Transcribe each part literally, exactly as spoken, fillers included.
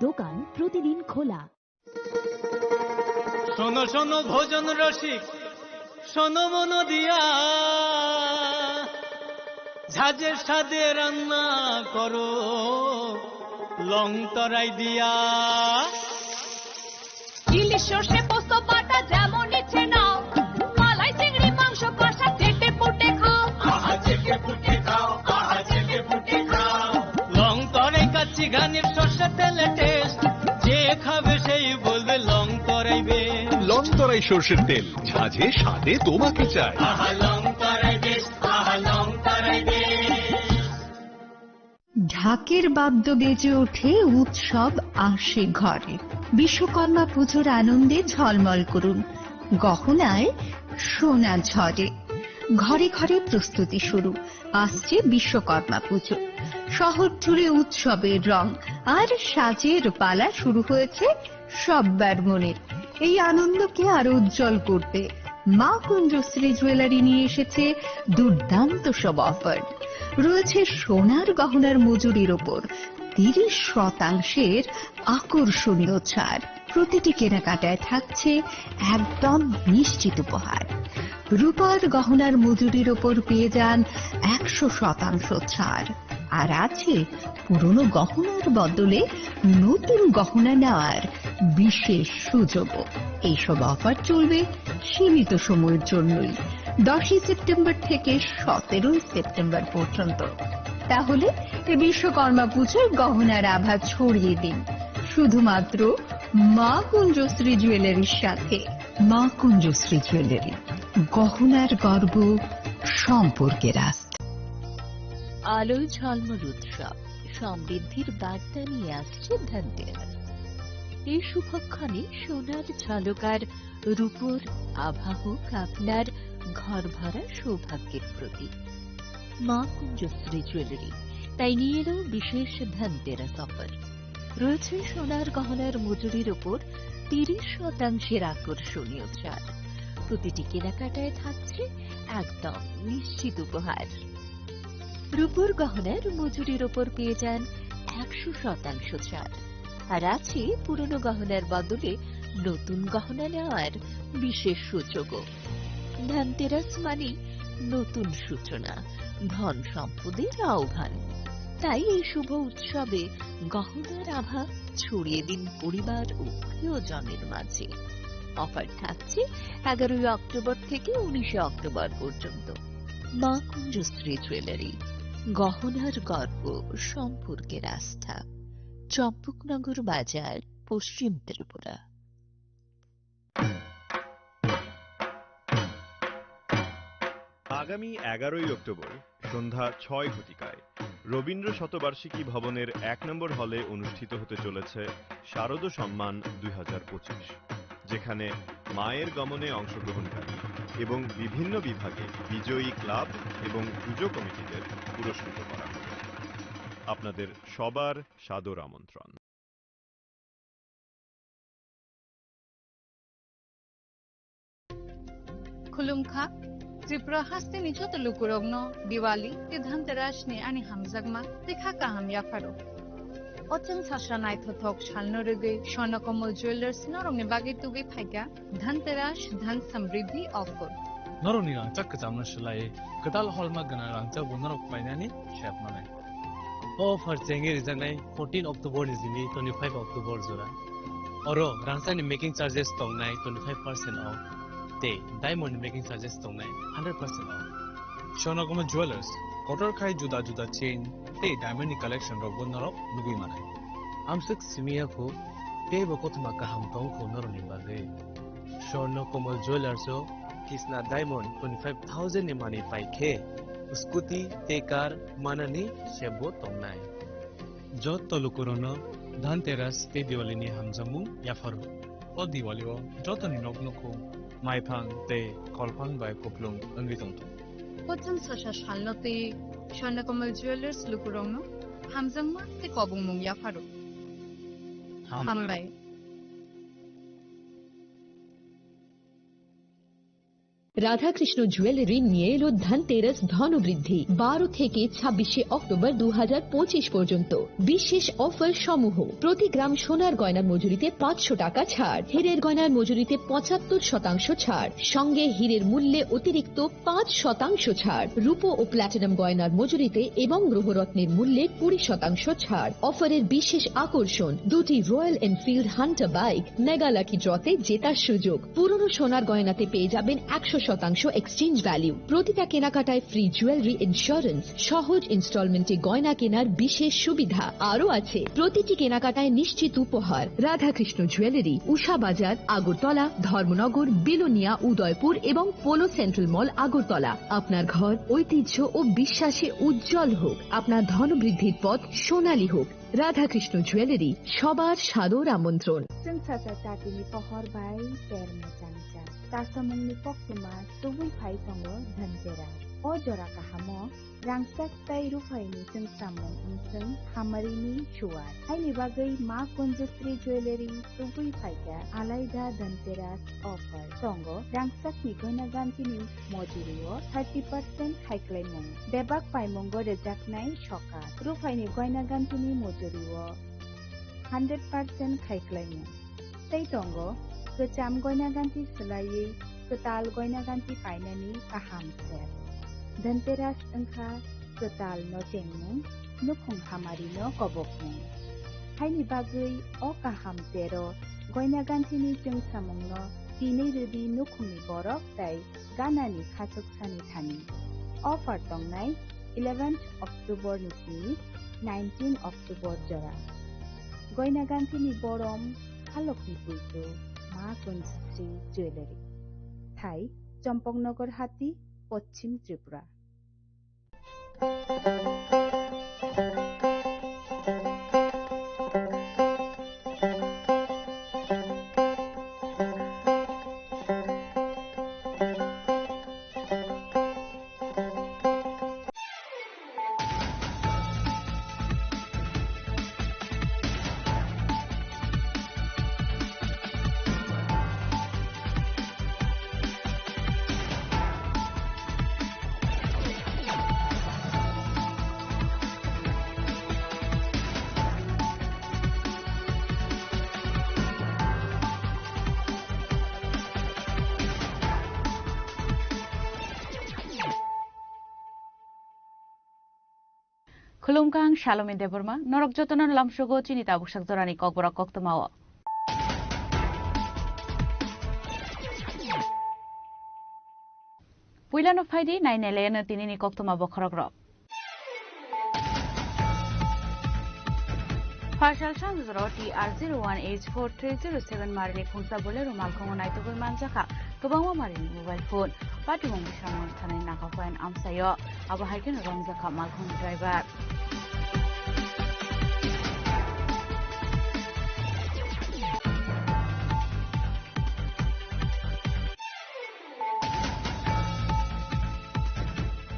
দোকান প্রতিদিন খোলা। শোনো শোনো ভোজন রসিক, শোনো মন দিয়া, ঝাঁঝের স্বাদে রান্না করো লং তরাই দিয়া। ইলিশ সর্ষে পোস্ত বাটা যেমন ইচ্ছে নাও, মালাই চিংড়ি মাংস কষা চেটে পুটে খাও। আহা চেটে পুটে খাও, আহা চেটে পুটে খাও। লং তরাই কাচ্চি ঘানির সর্ষে তেলে টেস্ট, যে খাবে সেই বলবে লং তরাই বেশ। লং তরাই সর্ষের তেল, ঝাঁঝে স্বাদে তোমাকে চাই। আহা লং তরাই বেশ, আহা লং তরাই বেশ। ঢাকের বাদ্য বেজে ওঠে, উৎসব আসে ঘরে। বিশ্বকর্মা পুজোর আনন্দে ঝলমল করুন গহনায় সোনা ঝরে। ঘরে ঘরে প্রস্তুতি শুরু, আসছে বিশ্বকর্মা পুজো। শহর জুড়ে উৎসবের রং আর সাজের পালা শুরু হয়েছে সব্বার মনে। এই আনন্দকে আরো উজ্জ্বল করতে মা কুঞ্জশ্রী জুয়েলারি নিয়ে এসেছে দুর্দান্ত সব অফার। রয়েছে সোনার গহনার মজুরির ওপর তিরিশ শতাংশের আকর্ষণীয় ছাড়। প্রতিটি কেনাকাটায় থাকছে একদম নিশ্চিত উপহার। রূপার গহনার মজুরির ওপর পেয়ে যান একশো শতাংশ ছাড়। আর আছে পুরনো গহনার বদলে নতুন গহনা নেওয়ার বিশেষ সুযোগও। এইসব অফার চলবে সীমিত সময়ের জন্যই, দশই সেপ্টেম্বর থেকে সতেরোই সেপ্টেম্বর পর্যন্ত। তাহলে এ বিশ্বকর্মা পুজোয় গহনার আভা ছড়িয়ে দিন শুধুমাত্র মা কুঞ্জশ্রী জুয়েলারির সাথে। মা কুঞ্জশ্রী জুয়েলারি, গহনার গর্ব, সম্পর্কের আস্থা। আলোয় ঝলমল উৎসব, সমৃদ্ধির বার্তা নিয়ে আসছে ধনতেরাস। এই শুভক্ষণে সোনার ঝলক আর রূপোর আভা হোক আপনার ঘর ভরা সৌভাগ্যের প্রতীক। মা কুঞ্জশ্রী জুয়েলারি তাই নিয়ে এলো বিশেষ ধনতেরাস অফার। রয়েছে সোনার গহনার মজুরির ওপর তিরিশ শতাংশের আকর্ষণীয় ছাড়। প্রতিটি কেনাকাটায় থাকছে একদম নিশ্চিত উপহার। রূপোর গহনার মজুরির ওপর পেয়ে যান একশো শতাংশ ছাড়। আর আছে পুরনো গহনার বদলে নতুন গহনা নেওয়ার বিশেষ সুযোগও। ধনতেরাস মানে নতুন সূচনা, ধন সম্পদের আহ্বান। তাই এই শুভ উৎসবে গহনার আভা ছড়িয়ে দিন পরিবার ও প্রিয়জনের মাঝে। অফার থাকছে এগারোই অক্টোবর থেকে উনিশে অক্টোবর পর্যন্ত। মা কুঞ্জশ্রী জুয়েলারি, গহনার গর্ব, সম্পর্কের আস্থা, চম্পকনগর বাজার, পশ্চিম ত্রিপুরা। আগামী এগারোই অক্টোবর সন্ধ্যা ছয় ঘটিকায় রবীন্দ্র শতবার্ষিকী ভবনের এক নম্বর হলে অনুষ্ঠিত হতে চলেছে শারদ সম্মান দুই হাজার পঁচিশ, যেখানে মায়ের গমনে অংশগ্রহণকারী এবং বিভিন্ন বিভাগে বিজয়ী ক্লাব এবং পুজো কমিটিদের পুরস্কৃত করা হবে। আপনাদের সবার সাদর আমন্ত্রণ। Khulumkha, Tripura hasteni joto lukurokno Diwali tei Dhanteras ni ani hamjakma tei kha kaham yapharo. O chwng sasa naithothok salno rwgwi Swarnakomal Jewellers norokni bagwi tubui phaikha Dhanteras Dhan Samriddhi Offer. Norokni rangchak kwchamno swlaiwi kwtal holma gwnang rangchak bo norok painani sep manai. O offer chengwi rijaknai fourteen October ni simi twenty-five October jora. Oro rangchakni making charges tongnai twenty-five percent off tei diamond ni making charges tongnai hundred percent off. Swarnakomal Jewellers, kotor khai juda juda chain tei diamond ni collection rokbo norok nugwi manai. Amswk simi ya kho, teibo kothoma kaham tong kho norokni bagwi. Swarnakomal Jewellers o Kisna Diamond twenty-five thousand ni manwi pai khe, scooty tei car manani sep bo tongnai. Joto lukurokno Dhanteras tei Diwali ni hamjakmung yapharo. O Diwali o jotoni nok nukhung maiphang tei kolphang bai kupulung wngwi tongthung. Kochang sasa salno tei Swarnakomal Jewellers lukurokno hamjakma tei kobongmung yapharo. Hambai. Radhakrishna jewellery নিয়ে এলো ধনতেরাস ধনবৃদ্ধি, বারো থেকে ছাব্বিশে অক্টোবর দু হাজার পঁচিশ পর্যন্ত। বিশেষ অফার সমূহ: প্রতি গ্রাম সোনার গয়নার মজুরিতে পাঁচশো টাকা ছাড়, হীরের গয়নার মজুরিতে পঁচাত্তর শতাংশ ছাড়, সঙ্গে হীরের মূল্যে অতিরিক্ত পাঁচ শতাংশ ছাড়, রূপো ও প্ল্যাটিনাম গয়নার মজুরিতে এবং গ্রহরত্নের মূল্যে কুড়ি শতাংশ ছাড়। অফারের বিশেষ আকর্ষণ, দুটি royal Enfield Hunter bike mega lucky ড্রতে জেতার সুযোগ। পুরনো সোনার গয়নাতে পেয়ে যাবেন একশো শতাংশ এক্সচেঞ্জ ভ্যালু। প্রতিটা কেনাকাটায় ফ্রি জুয়েলারি ইন্স্যুরেন্স, সহজ ইনস্টলমেন্টে গয়না কেনার বিশেষ সুবিধা। আরও আছে প্রতিটি কেনাকাটায় নিশ্চিত উপহার। রাধাকৃষ্ণ জুয়েলারি, উষা বাজার, আগরতলা, ধর্মনগর, বিলোনিয়া, উদয়পুর এবং পোলো সেন্ট্রাল মল, আগরতলা। আপনার ঘর ঐতিহ্য ও বিশ্বাসে উজ্জ্বল হোক, আপনার ধনবৃদ্ধির পথ সোনালী হোক। রাধাকৃষ্ণ জুয়েলারি, সবার সাদর আমন্ত্রণ। Chwng sacha chatini pohor bai ter mwchang cha. Kasamungni koktwma tubui phai tongo Dhanteras. O jora kahamo rangchak tei ruphaini chwngsamung wngchwng hamarini suwar. Haini bagwi Ma Kunjasri Jewellery tubui phaikha alaida Dhanteras offer. Tongo rangchakni goina gantini mojurio thirty percent khaiklaimung. Bebak paimungo rwjaknai sokat. Ruphaini goina gantini mojurio hundred percent khaiklaimung. Tei tongo kwcham goina ganti swlaiwi kwtal goina ganti painani kaham ser. Dhanteras wngkha kwtal no chengmung, nukhung hamari no kobokmung. Haini bagwi o kaham tero goina gantini chwngsamungno tinwi rwdi nukhungni borok tei ganani khachuksani thani. Offer tongnai eleventh October ni simi nineteen October jora. Goina gantini borom halokni puitu Ma Kunjasri Jewellery. Thai, Champaknagar Hati, Poschim Tripura. Khulumkha, ang Salome Debbarma, norok jotono lamsogo chini tabuksak jorani kokborok koktwmao. Puilano phaidi, nainai laiano tinini koktwma bokhorokrok. Phasal sanjoro T R zero one H four three zero seven marini khungsa Bolero malkhungo naitugwi manjakha kwbangma marini mobile phone. Patimung Biswanath thanani naka huain amsaio. Abo hai kheno romjakha malkhungni driver.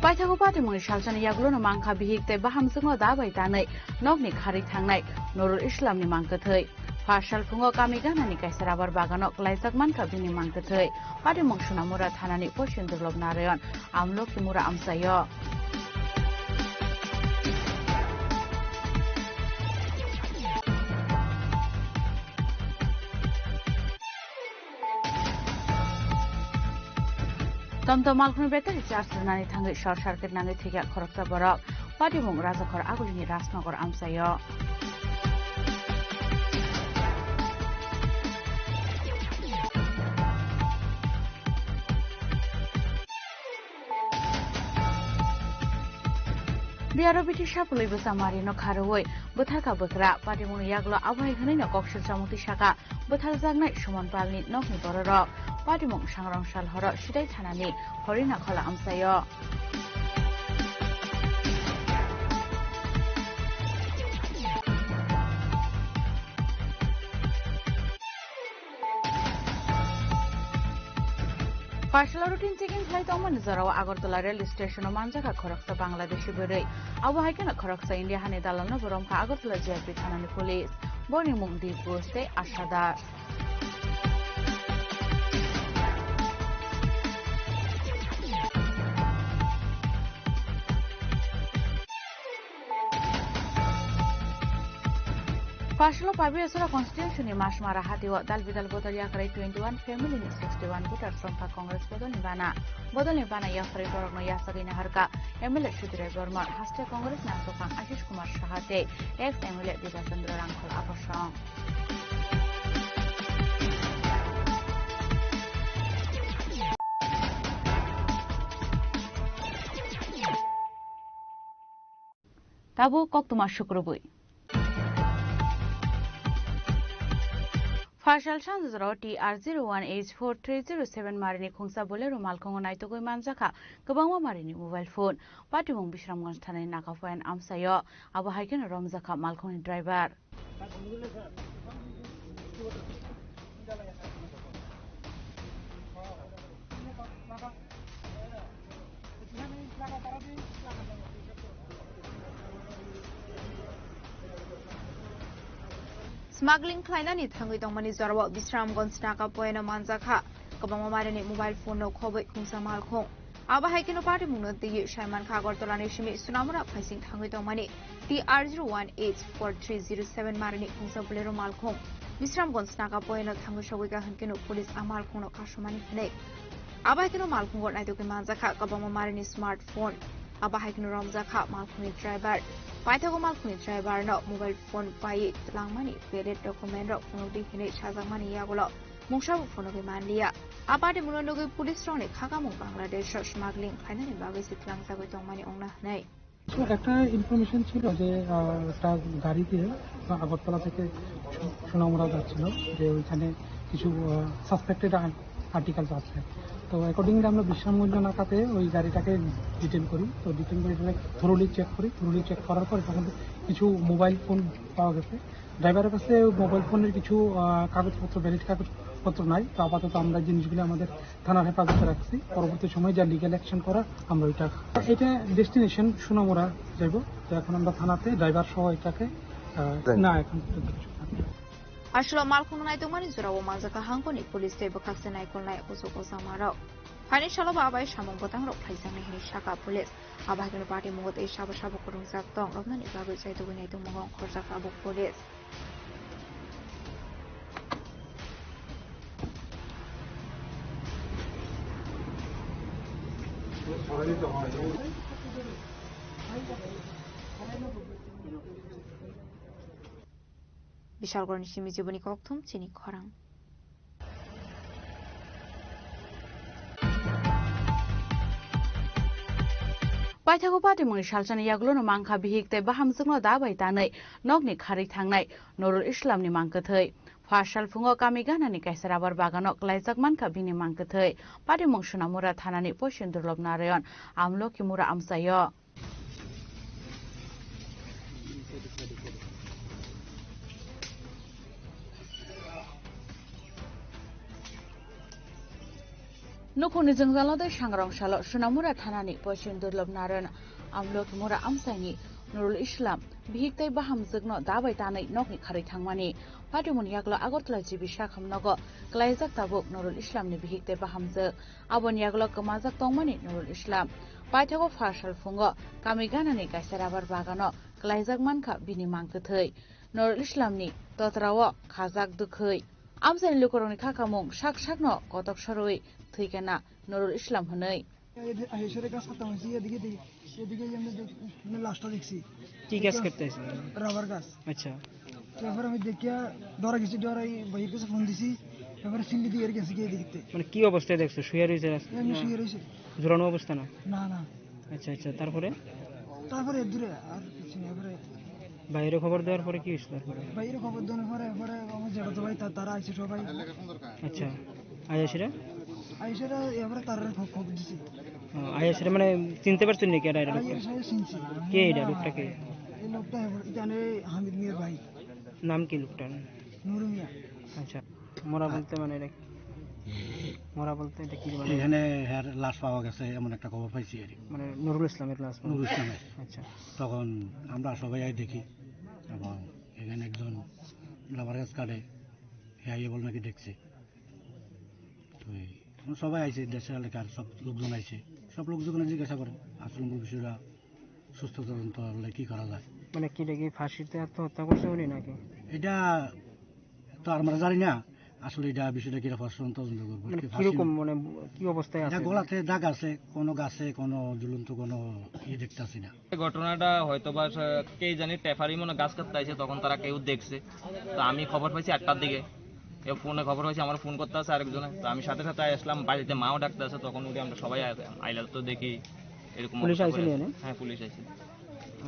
Paithago patimungni salsani yagulono mankha bihik tei bahamjwkno da bai tanwi nokni kharwi thangnai Nurul Islamni mangkwthwi. Pha salphungo kami ganani kaisa rabar bagano klaijak mankha bini mangkwthwi. Patimung Sonamura thanani Poschim Durlobh Narayan Amlokhi mura amchaio. Tomtom malkhungni battery charge rwnani thangwi short circuit nangwi thwikha khoroksa borok. Patimung Rajakhor agulini Rajnagar amchaio. Biyaro biti sapului bwsa marino kharwi bwtharkha bwkra. Patimungni yagulo abo hai hwnwino kok silsa mukti saka bwtharjaknai Suman Palni nokni bororok. Patimung Sangrong Sal horo Sidai thanani Horina Khola amchaio. Phaisalo routine checking khlai tongmani jorao Agartala rail station-o manjakha khoroksa Bangladeshi bwrwi. Abo hai kheno khoroksa India hani dalalno bo romkha Agartala J R P thanani police. Boni mung Deep Ghosh tei Asha Das. Aswlo Pabiasora constituency ni Masmara hatio dal bidal bodol yakarwi twenty one family ni sixty one voters romkha Congress bodol ni bana. Bodol ni bana yakarwi borokno yasagwi naharkha M L A Sudirai Bormon, haste Congress ni aswkang Ashish Kumar Saha tei ex M L A Divya Chandra Rangkhol Aposong. Tabuk koktwma sukrubwi. Phaisal sanjajora T R zero one H four three zero seven marini khungsa Bolero malkhungo naitugwi manjakha kwbangma marini mobile phone. Patimung Bisramganj thanani nakapoyan amsaio, abo hai kheno romjakha malkhungni driver. Smuggling khlainani thangwi tongmani jorao Bisramganj naka poyano manjakha. Kwbangma marini mobile phone no khobwi khungsa malkhung. Abo hai kheno patimungno twiwi saimankha Agartala ni simi Sunamura phaising thangwi tongmani T R zero one H four three zero seven marini khungsa Bolero malkhung. Bisramganj naka poyano thangwi sogwikha hwnkhe no police a malkhungno kasumani hwnwi. Abo hai kheno malkhungo naitugwi manjakha kwbangma marini smartphone. Abo hai kheno romjakha malkhungni driver. Paithago malkhungni driver no mobile phone paiwi twlangmani valid document rok phunukdi hwnwi sajakmani yagulo mungsabo phunugwi manliya. A patimungno nugwi police rokni khakamung Bangladesh o smuggling khlainani bagwi se twlangjagwi tongmani wngna hwnwi. তো একটা ইনফরমেশন ছিল যে, আহ, একটা গাড়িতে আগরতলা থেকে সু-, সোনামুড়া যাচ্ছিল, যে ওইখানে কিছু, আহ, সাসপেক্টেড আ-, আর্টিকেলস আছে। তো অ্যাকর্ডিংলি আমরা বিশ্রামগঞ্জ নাকাতে ওই গাড়িটাকে ডিটেন করি। তো ডিটেন করে এটাকে থরোলি চেক করি। থরোলি চেক করার পর এখান থেকে কিছু মোবাইল ফোন পাওয়া গেছে। ড্রাইভারের কাছে মোবাইল ফোনের কিছু, আহ, কাগজপত্র, ভ্যালিড কাগজপত্র নাই। তো আপাতত আমরা জিনিসগুলো আমাদের থানার হেফাজতে রাখছি। পরবর্তী সময়ে যা লিগ্যাল অ্যাকশন করার আমরা ওইটা, এটা ডেস্টিনেশন সোনামুড়া যাইব। তো এখন আমরা থানাতে ড্রাইভার সহ এটাকে, আহ, না, এখন পর্যন্ত কিছু না। Aswlo malkhung naitokmani jorao manjakha hangkoni police tei bwkhakse naikolnai kuchuk ojamarok. Phaini salo bo abai samung bwtangrok khlaijaknai hwnwi sakha police. Abo hai kheno patimungo tei sabo sabo kwrwngjak tong romnani bagwi chaitugwi naitokmungo khorjak tabuk police. Bishalgarhni simi jiboni kokthum chini khorang. Paithago patimungni salsani yagulono mankha bihik tei bahamjwkno da bai tanwi nokni kharwi thangnai Nurul Islamni mang kwthwi. Phasal phungo kami ganani kaisa rabar bagano klaijak mankha bini mang kwthwi. Patimung Sunamura thanani poisin Durlob Narayan, Amlokimura amchaio. Nukhungni jwngjalo tei sangrong salo Sunamura thanani poisin Durlob Narayan Amlokimura amchaini Nurul Islam bihik tei bahamjwkno da bai tanwi nokni kharwi thangmani. Patimungni yagulo Agartala G B sakham nogo klaijak tabuk Nurul Islamni bihik tei bahamjwk. Aboni yagulo kwmajak tongmani Nurul Islam. Paithago phasal phungo kami ganani kaisa rabar bagano klaijak mankha bini mang kwthwi. Nurul Islamni totrao khajak dwkhwi. Amchaini lukurokni khakamung sak sakno kotok sorwi thwikha na Nurul Islam hwnwi. এসে গাছ কাটতে হয়েছে, এদিকে দেখি, এদিকে এমনি দেখ-, মানে লাশটা দেখছি। কি গাছ কাটতে হয়েছে? রাবার গাছ। আচ্ছা। তারপরে আমি দেখিয়া ডরা গেছি, ডরাই ভাইয়ের কাছে ফোন দিছি, তারপরে সিন্ডি দিয়ে গেছে গিয়ে দেখতে। মানে কি অবস্থায় দেখছো? শুয়ে রয়েছে রাস্তায়? এমনি শুয়ে রয়েছে। ঝুলানো অবস্থা না? না, না। আচ্ছা, আচ্ছা, তারপরে? তারপরে দূরে আর কিছু নেই, এবারে বাইরে খবর দেওয়ার পরে কি হয়েছে তারপরে? বাইরে খবর দেওয়ার পরে, এবারে আমার জেঠা তো ভাই, তা-, তারা আইছে সবাই। আচ্ছা, আয়াসিরা? আইসিরা এবারে তারা খবর, খবর দিছি। ও, আয়াসিরা মানে চিনতে পারছেন নাকি এরা, এরা লোকটা? আয়াসিরা চিনছি। কে এরা লোকটা কে? এই লোকটা এবার জানে হামিদ মিয়ার ভাই। নাম কি লোকটার? নুরু মিয়া। আচ্ছা। মরা বলতে মানে এটা কি? মরা বলতে এটা কি মানে? এখানে হ্যার লাশ পাওয়া গেছে এমন একটা খবর পাইছি আর কি। মানে নুরুল ইসলামের লাশ মানে? নুরুল ইসলামের। আচ্ছা। তখন আমরা সবাই আই দেখি এবং এখানে একজন রাবার গাছ কাটে, হ্যাঁ, ইয়ে বলে নাকি দেখছে। তো এই সবাই আইছে, দেশের এলাকার সব লোকজন আইছে, সব লোকজনে জিজ্ঞাসা করে আসলে বিষয়টা সুস্থ তদন্ত হলে কি করা যায়। মানে কি দেখি ফাঁসিতে আত্মহত্যা করছে উনি নাকি? এটা তো আমরা জানি না আসলে এটা বিষয়টা কিরকম, আসলে তদন্ত করবো। মানে কি ফাঁসি কিরকম, না? মানে কি অবস্থায় এটা আছে? গলাতে দাগ আছে, কোনো গাছে কোনো ঝুলন্ত কোনো ইয়ে দেখতেছি না। এই ঘটনাটা হয়তো বা সে-, কে জানি টেফারি মনে গাছ কাটতে আইছে, তখন তারা কেউ দেখছে। তো আমি খবর পাইছি আটটার দিকে, এ ফোনে খবর পাইছি, আমার ফোন করতে আছে আরেকজনে। তো আমি সাথে সাথে আসলাম, বাড়িতে মাও ডাকতে আছে, তখন উঠে আমরা সবাই আ-, আইলাম তো দেখি এরকম পুলিশ অবস্থা আইছিল করে আছে। এনে? হ্যাঁ, পুলিশ আইছিল।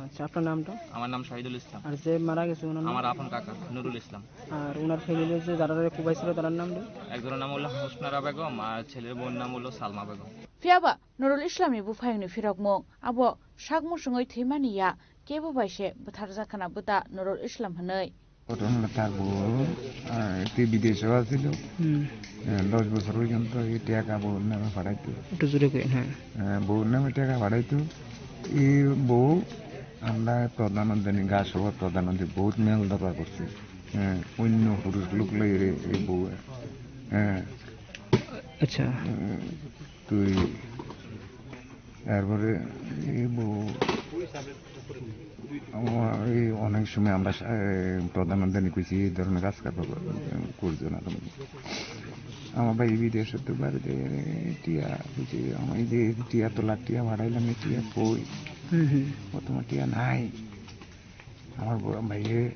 আচ্ছা, আপনার নামটা? আমার নাম শহীদুল ইসলাম। আর যে মারা গেছে ওনার নাম? আমার আপন কাকা নুরুল ইসলাম। আর ওনার ফ্যামিলির যে যারা যারা কুবাইছিল তার নাম কি? একজনের নাম হলো হোসনারা বেগম আর ছেলের বউর নাম হলো সালমা Begum. Phiya ba Nurul Islamni buphayungni phirokmung abo sak muchungwi thwimani ya, kebo bai se bwtharjak khna bwta Nurul Islam hwnwi. ঘটনা তার বউ, আহ, একটি বিদেশে আছিল। হুম। আহ, দশ বছর পর্যন্ত এই টাকা বউর নামে পাঠাইতো। একটু জোরে করেন, হ্যাঁ। আহ, বউর নামে টাকা পাঠাইতো। এই বউ আমরা প্রধানমন্ত্রী, গাছ সভার প্রধানমন্ত্রী বহুত মেল দরবার করছে। হ্যাঁ, অন্য পুরুষ লোক লইয়া এই বউ, হ্যাঁ। আচ্ছা। উম, তুই তারপরে এই বউ, আমার এই অনেক সময় আমরা সা-, এ, প্রধানমন্ত্রী কইছি, এই ধরনের কাজ কারবার করবে, করছে না তুমি। আমার ভাই বিদেশে তো বাড়িতে টিয়া, বুঝি, আমার এই যে টিয়া তো লাখ টিয়া বাড়াইলাম, এই টিয়া কই? হুম, হুম। ও তোমার টিয়া নাই। আমার বউ, ভাইয়ে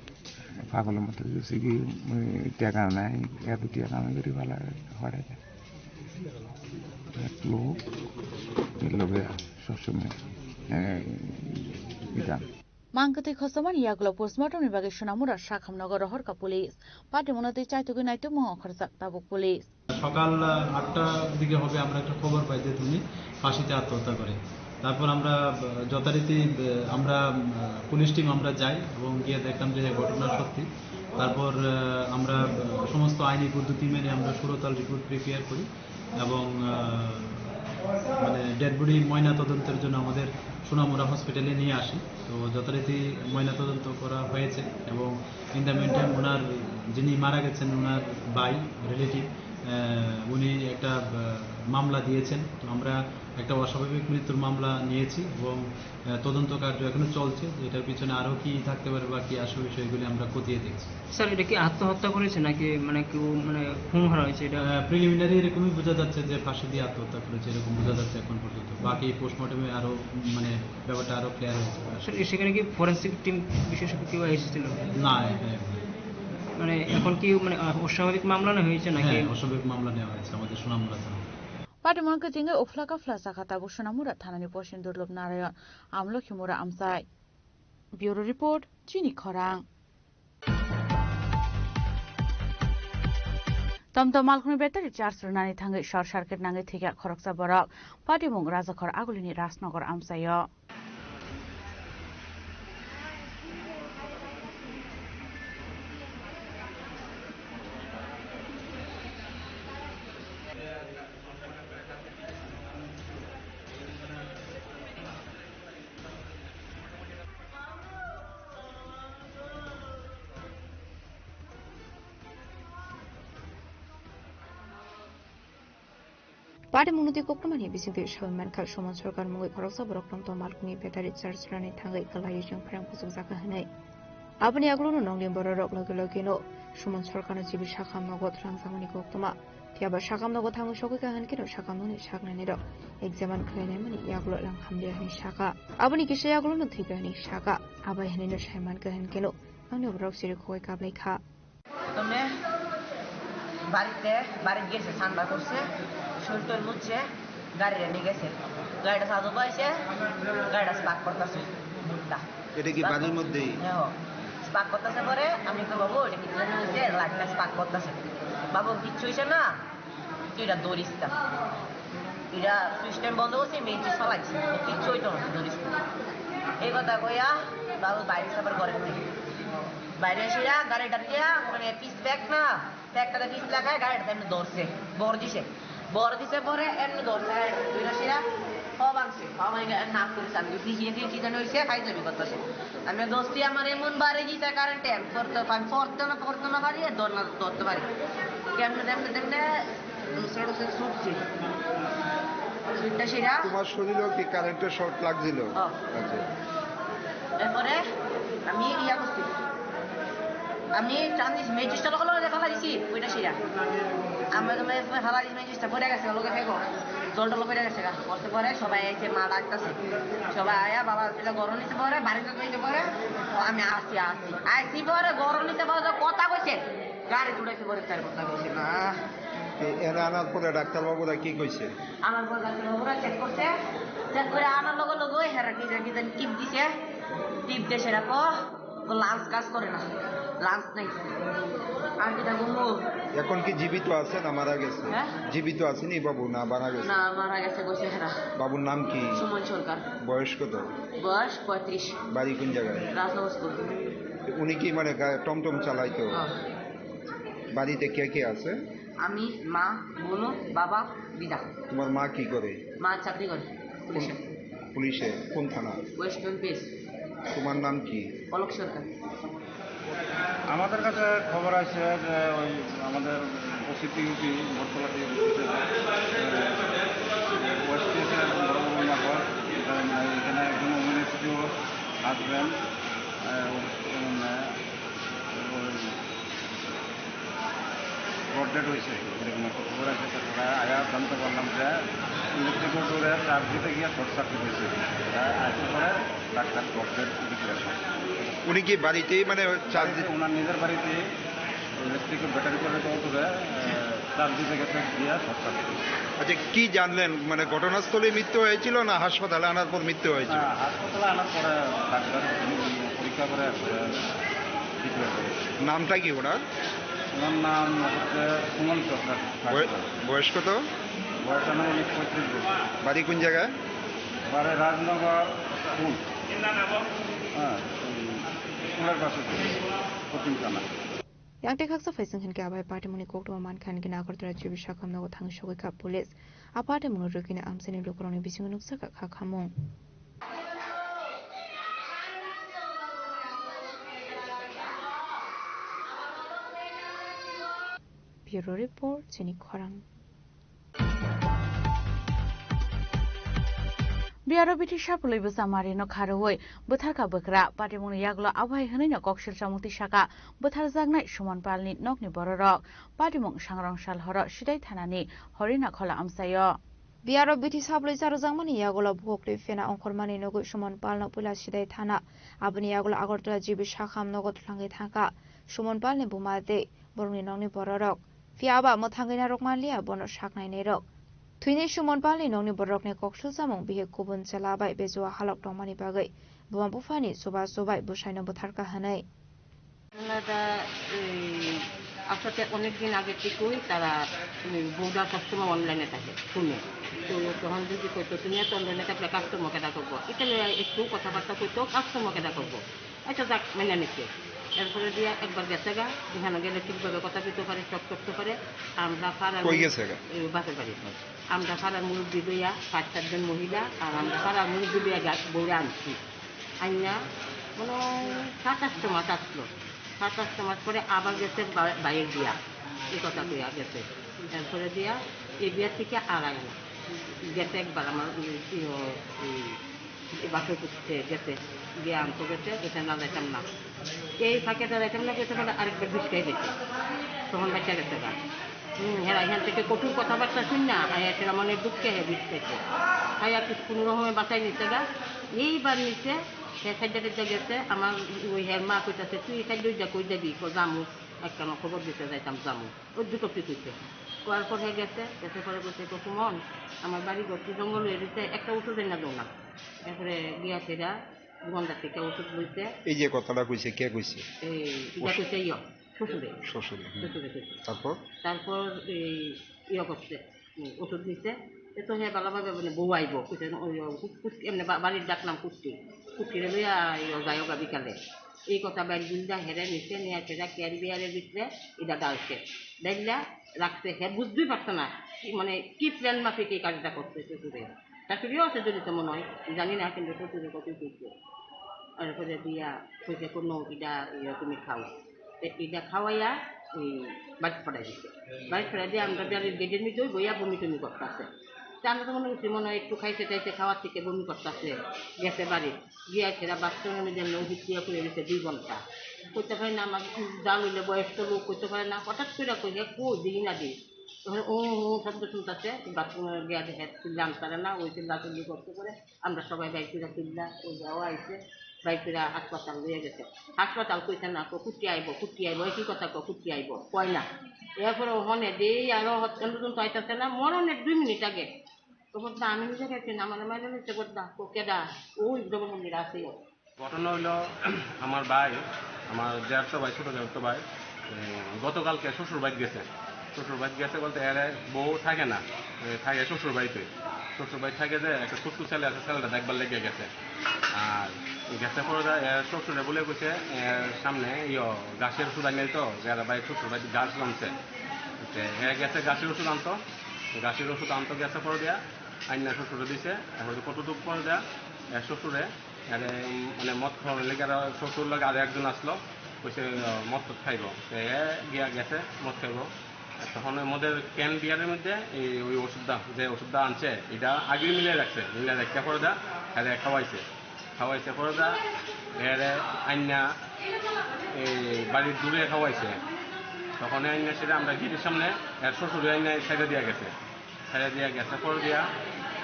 পাগলের মতো গেছে কি, উম, টাকা নাই, এত টাকা আমি করি ভালো হরে। এক লোক, এর লগে সবসময়, এ, এটা। Mangkwthwi khosomani yagulo postmortem ni bagwi Sonamura Sakhamnogo rohorkha police. Patimungno twi chaitugwi naitukmung ongkhorjak tabuk police. সকাল, আহ, আটটার দিকে হবে, আমরা একটা খবর পাই যে তুমি ফাঁসিতে আত্মহত্যা করে। তারপর আমরা, আহ, যথারীতি, আহ, আমরা, আহ, পুলিশ টিম আমরা যাই এবং গিয়ে দেখলাম যে হ্যাঁ, ঘটনা সত্যি। তারপর, আহ, আমরা, আহ, সমস্ত আইনি পদ্ধতি মেনে আমরা সুরতাল রিপোর্ট প্রিপেয়ার করি এবং, আহ, মানে, ডেড বডি ময়না তদন্তের জন্য আমাদের সোনামুড়া হসপিটালে নিয়ে আসি। তো যথারীতি ময়না তদন্ত করা হয়েছে এবং ইন দ্য মিনটাইম ওনার যিনি মারা গেছেন, ওনার ভাই, রিলেটিভ, আহ, উনি একটা, আহ, মামলা দিয়েছেন। তো আমরা একটা অস্বাভাবিক মৃত্যুর মামলা নিয়েছি এবং, আহ, তদন্ত কার্য এখনো চলছে। এটার পিছনে আরও কি থাকতে পারে বা কি আসে বিষয়গুলি আমরা খতিয়ে দেখছি। স্যার, এটা কি আত্মহত্যা করেছে নাকি মানে কেউ মানে খুন করা হয়েছে এটা? আহ, প্রিলিমিনারি এরকমই বোঝা যাচ্ছে যে ফাঁসি দিয়ে আত্মহত্যা করেছে, এরকম বোঝা যাচ্ছে এখন পর্যন্ত। বাকি পোস্টমর্টমে আরও মানে ব্যাপারটা আরও ক্লিয়ার হয়ে যাবে। স্যার, সেখানে কি ফরেন্সিক টিম বিশেষজ্ঞ কেউ এসেছিল? না, এখানে না। মানে এখন কি মানে, আহ, অস্বাভাবিক মামলা না হয়েছে নাকি? হ্যাঁ, অস্বাভাবিক মামলা নেওয়া হয়েছে আমাদের সুনামুড়া থানায়। Patimungno kwchwngwi uphla kaphla chakha tabuk Sonamura thanani poschim Durlub Narayan, Amlokhi Mura amchai. Bureau Report, Chini Khorang. Tomtom malkhungni battery charge rwnani thangwi short circuit nangwi thwikha khoroksa borok. Patimung Rajakhor Agulini Rajnagar amchaio. Patimungno twi koktwmani bisingtwi sawi mankha, Suman Sarkar mungwi khoroksa borok Tomtom malkhungni battery charge rwnani thangwi kwlaiwi chwng phrang kuchukjakha hwnwi. Aboni yagulono nokni bororok logi logino Suman Sarkarno chibwi sakhamnogo twlangjakmani koktwma. Phiya ba sakhamnogo thangwi sogwikha hwnkhe no sakhamnokni saknainirok examine khlainaimani yagulo lang hamliya hwnwi sakha. Aboni kisa yagulono thwikha hwnwi sakha. Abai hwnwino saimankha hwnkhe no nokni borok chirikhogwi kaplaikha. প্রথমে বাড়িতে, বাড়িত গেছে, ঠান্ডা করছে, শরীর টরীর মুছছে, গাড়িটা নিয়ে গেছে। গাড়িটা চালু পাইছে, গাড়িটা স্পার্ক করতেছে, মুডটা। এটা কি বাড়ির মধ্যেই? হ্যাঁ, স্পার্ক করতেছে। পরে আমি তো, "বাবু, এটা কি জানি হয়েছে?" লাইটটা স্পার্ক করতেছে। "বাবু, কিচ্ছু হয়েছে না, তুই এটা ধরিস না। এটা সুইচ টাইম বন্ধ করছি, মেইন সুইচ চালাইছি, কিচ্ছু হইতো না, তুই ধরিস না।" এই কথা কইয়া বাবু বাইরে আবার ঘরে ফিরে। বাইরে এসে গাড়িটা দিয়া, মানে, পিস ব্যাগ না, ব্যাগটাতে পিস লাগায়, গাড়িটাতে এমনি ধরছে, ভর দিছে। ভর দিছে পরে এমনি ধরছে, গাড়িটা দুইটা শিরা, হ ভাঙছে, হ ভাঙে নাক করে চান দিছে, কি, কি, কি জানি হইছে, খাই যাবি করতেছে। আমি দোস্তি আমার এমন বাড়ি দিছে কারেন্টে, আমি পড়তে, আমি পড়তে না, পড়তে না পারি, আর ধর না, ধরতে পারি। কেমনে, তেমনে, তেমনে, দুসরা, দুসরা ছুটছে। ছুটটা শিরা। তোমার শরীরেও কি কারেন্টের শর্ট লাগছিল? হ্যাঁ। আচ্ছা। এরপরে আমি ইয়া করছি। আমি চান্দিস ম্যাজিস্ট্রেট লোক লোক দেখা লাগছি ওইটা সেটা। আমরা তো ফেলা দিস ম্যাজিস্ট্রেট পড়ে গেছে লোকে ফেকো। জল টল পড়ে গেছে গা। বলতে পরে সবাই এসে মা ডাকতেছে। সবাই আয়া বাবা এটা গরম নিতে পরে বাড়িতে কইতে পরে আমি আসি আসি। আইসি পরে গরম নিতে পরে তো কথা কইছে। গাড়ি উঠাইতে পরে তার কথা কইছে না। এ-, এরা আনার পরে ডাক্তারবাবুরা কি কইছে? আমার পরে ডাক্তারবাবুরা চেক করছে। চেক করে আনার লগে লগে হেরা কি জানি টিপ দিছে। টিপ দিয়ে সেটা কো লাংস কাজ করে না। লাংস নাই। আর কি থাকবো মুখ? এখন কি জীবিত আছে না মারা গেছে? হ্যাঁ? জীবিত আছেনি বাবু, না মারা গেছে? না, মারা গেছে কইছে হেরা। বাবুর নাম কি? সুমন সরকার। বয়স কত? বয়স পঁয়ত্রিশ। বাড়ি কোন জায়গায়? রাজনগর স্কুল। উনি কি মানে গা-, টমটম চালাইতো? হ্যাঁ। বাড়িতে কে কে আছে? আমি, মা, বোন, বাবা, দিদা। তোমার মা কি করে? মা চাকরি করে পুলিশে। কোন, পুলিশে? কোন থানা? ওয়েস্ট বেঙ্গল পিএস। তোমার নাম কি? পলক সরকার। আমাদের কাছে খবর আছে যে ওই আমাদের ওসি টিউপি বটতলা টিউপি, আহ, ওয়েস্ট পিএসের বড় বড় মারফত, আহ, এখানে একজন ওমেন এসডিও হাজব্যান্ড, আহ, ওই, ওই, ব্রড ডেড হয়েছে, এরকম একটা খবর আছে। তারপরে আয়া জানতে পারলাম যে ইলেকট্রিক বোর্ডে চার্জ দিতে গিয়ে শর্ট সার্কিট হয়েছে। তাই আসতে পরে ডাক্তার ব্রড ডেড ডিক্লেয়ার করে। উনি কি বাড়িতেই মানে চার্জ বাড়িতে, দিতে? ওনার নিজের বাড়িতে ইলেকট্রিক ব্যাটারি করে তো তুলে, আহ, চার্জ দিতে গেছে গিয়ে শর্ট সার্কিট হয়েছে। আচ্ছা, কি জানলেন? মানে ঘটনাস্থলে মৃত্যু হয়েছিল না হাসপাতালে আনার পর মৃত্যু হয়েছিল? না, হাসপাতালে আনার পরে ডাক্তার পরীক্ষা করে, আহ, ডিক্লেয়ার করে। নামটা কি ওনার? ওনার নাম হচ্ছে সুমন সরকার। বয়-, বয়স কত? বয়স আনুমানিক পঁয়ত্রিশ বছর। বাড়ি কোন জায়গায়? বাড়ি রাজনগর স্কুল। হ্যাঁ, ওই স্কুলের পাশে, পশ্চিম থানা। Yang tei khaksa phaising hinkhe abai party mungni koktwma mankha hinkhe Agartala G B sakam nogo thangwi sogwi kha police. A party mungno rwkhe amchaini lukurokni bisingo nukjakha kha khamung. Bureau Report, chini khorang. Biyaro bithi sapului bwsa mari no kharwi bwtharkha bwkra, patimungni yagulo abohai hwnwi no koksil chamung tisaka bwtharjaknai Suman Palni nokni bororok. Patimung sangrong sal horo Sidai thanani Horina khola amchaio. Biyaro bithi sapului charwjakmani yagulo bukhuk twi phena ongkhormani nugwi Suman Palno puila Sidai thana, aboni yagulo Agartala G B sakham nogo twlangwi thangkha Suman Palni buma tei borokni nokni bororok. Phiya ba mwthangwi narwk manliya bono saknainairok. Thwinai Suman Palni nokni bororokni koksil chamung bihik kubun chwla bai bejua halok tongmani bagwi buma buphani chubachu bai bwsaino bwtharkha hwnwi. আমরা, এই, আপনাকে অনেক দিন আগে থেকেই তারা, উম, বউরা সবসময় অনলাইনে থাকে, ফোনে। তো তখন যদি করতো, তুমি এত অনলাইনে থাকলে কাস্টমার কেটা করবো? এটা নিয়ে একটু কথাবার্তা করতো, কাস্টমার কেটা করবো? আচ্ছা, যাক, মেনে নিচ্ছে। এরপরে দিয়ে একবার গেছে গা, এখানে গেলে ঠিকভাবে কথা দিতে পারে, চক চকতে পারে। আমরা পাড়ার কই গেছে গা? এই বাপের বাড়ি। আমরা পাড়ার মুরব্বি লইয়া, পাঁচ চারজন মহিলা, আর আমরা পাড়ার মুরব্বি লইয়া গা-, বউরে আনছি। আইনা, মনে হয় সাত আটশো মাছ আসলো। সাত আটশো মাছ পরে আবার গেছে বা-, বাইরে দিয়া, এই কথা কইয়া গেছে। এরপরে দিয়া, এই বিয়ার থেকে আর আয় না। গেছে একবার আমার, উম, ইয়ো, উম, বাপের পুত্রে গেছে, গিয়ে আনতে গেছে, এটা না যাইতাম না। এই ফাঁকে তো যাইতাম না, গেছে মানে আরেকবার বিষ খাই দিছে। তখন বাচ্চা গেছে গা। হুম, হ্যাঁ, এখান থেকে কঠোর কথাবার্তা শুন না, আর এসে মানে দুঃখে হ্যাঁ বিষ খাইছে। খাই আর কিছু কোনো রকমে বাঁচাই নিছে গা। এইবার নিচে, হ্যাঁ, সাইডে টাইডে গেছে, আমার ওই হ্যাঁ মা কইতাছে, "তুই এই সাইডে যা, কই যাবি?" কো, "জামু, একটা আমার খবর দিতে যাইতাম, জামু।" ওই দুটো পিস হইছে। করার পর হ্যাঁ গেছে, গেছে পরে বলছে, "কো সুমন, আমার বাড়ি ঘর তো জঙ্গল হয়ে গেছে, একটা উঠে দেয় না দৌড় না।" এরপরে গিয়া সেটা দোকানদার থেকে ওষুধ লইছে। এই যে কথাটা কইছে, কে কইছে? এই, এটা ওষ-, কইছে ইয়ো, শ্বশুরে। শ্বশুরে, হুম। শ্বশুরে কইছে। তারপর? তারপর এই ইয়ে করছে, উম, ওষুধ নিছে। এ তো হ্যাঁ ভালোভাবে মানে বউ আইবো, কইছে, ওই, ওই, কুচ-, কুচ-, এমনি বা-, বাড়ির ডাক নাম কুচকি। কুচকিরে লইয়া ইয়ে যাইও গা বিকালে। এই কথা বাইর বুঝা হেরে নিছে, নিয়ে সেটা ক্যারিবিয়ারের ভিতরে এটা ডালছে। ডাইলা রাখছে, হ্যাঁ বুঝতেই পারছে না। কি মানে কি প্ল্যান মাফিক এই কাজটা করছে শ্বশুরে। শাশুড়িও আছে জড়িত মনে হয়, জানি না, কিন্তু শ্বশুরের কথাই কইছে। এরপরে দিয়া কইছে, "কোনো ইটা ইয়ে তুমি খাও।" তো ইটা খাওয়াইয়া এই বাড়ি পাঠাই দিছে। বাড়ি পাঠাই দিয়ে আমরা বাড়ির গেটের মধ্যে বইয়া বমি টমি করতেছে। তো আমরা তো মনে করছি মনে হয় একটু খাইছে টাইছে, খাওয়ার থেকে বমি করতেছে, গেছে বাড়ি। গিয়া সেটা বাথরুমের মধ্যে নৌ ভিতরে করে দিছে দুই ঘন্টা। করতে পারে না, আমার জাল হইলে বয়স্ক লোক করতে পারে না, হঠাৎ করে কই, "হে, কই, দেখি না দি।" তখন ও, ও শব্দ শুনতেছে, বাথরুমে গিয়ে দেখে, চিল্লাম তারা না, ওই চিল্লা চিল্লি করতে করে আমরা সবাই বাইক করে চিল্লা, ওই যাওয়া আইছে, বাইক করে হাসপাতাল নিয়ে গেছে। হাসপাতাল কইছে না, কো, "কুটি আইব, কুটি আইব, একই কথা কো, কুটি আইব", কয় না। এরপরে ওখানে দেই আরো হত-, পর্যন্ত আইতাছে না, মরণের দুই মিনিট আগে। তো বলতে আমি নিজে গেছি না, আমার মাইনে নিচ্ছে বলতে, "কো, কেডা?" ওই জগৎ মন্দির আছে। ঘটনা হইলো, আমার ভাই, আমার দেড়শো ভাই, ছোট দেড়শো ভাই, এ, গতকালকে শ্বশুর বাড়ি গেছে। শ্বশুর বাড়ি গেছে বলতে এর বউ থাকে না, এ, থাকে শ্বশুর বাড়িতে। শ্বশুর বাড়ি থাকে যে একটা ছোট্ট ছেলে আছে, ছেলেটা দেখবার লেগে গেছে। আর গেছে পরে যা এর শ্বশুরে বলে কইছে, এর সামনে ইয়ো গাছের ওষুধ আনিয়ে তো, যারা ভাই শ্বশুর বাড়ি গাছ জমছে। তো এ গেছে গাছের ওষুধ আনতো, গাছের ওষুধ আনতো গেছে পরে দিয়া, আইনা শ্বশুরে দিছে। এখন কতটুকু পরে দেয়া, এর শ্বশুরে আরে, উম, মানে, মদ খাওয়ানোর লেগে আরো শ্বশুর লগে আরো একজন আসলো, কইছে, আহ, মদ টদ খাইবো। তো এ গিয়া গেছে মদ খাইবো। আর তখন ওই মদের ক্যান বিয়ারের মধ্যে এই, ওই ওষুধটা, যে ওষুধটা আনছে, এটা আগে মিলে রাখছে, মিলে রাখতে পরে দা, আরে খাওয়াইছে, খাওয়াইছে পরে দা, এরে আইনা এই বাড়ির দূরে খাওয়াইছে। তখন আইনা সেটা আমরা গেটের সামনে, এর শ্বশুরে আইনা ছেড়ে দিয়ে গেছে। ছেড়ে দিয়া গেছে পরে দিয়া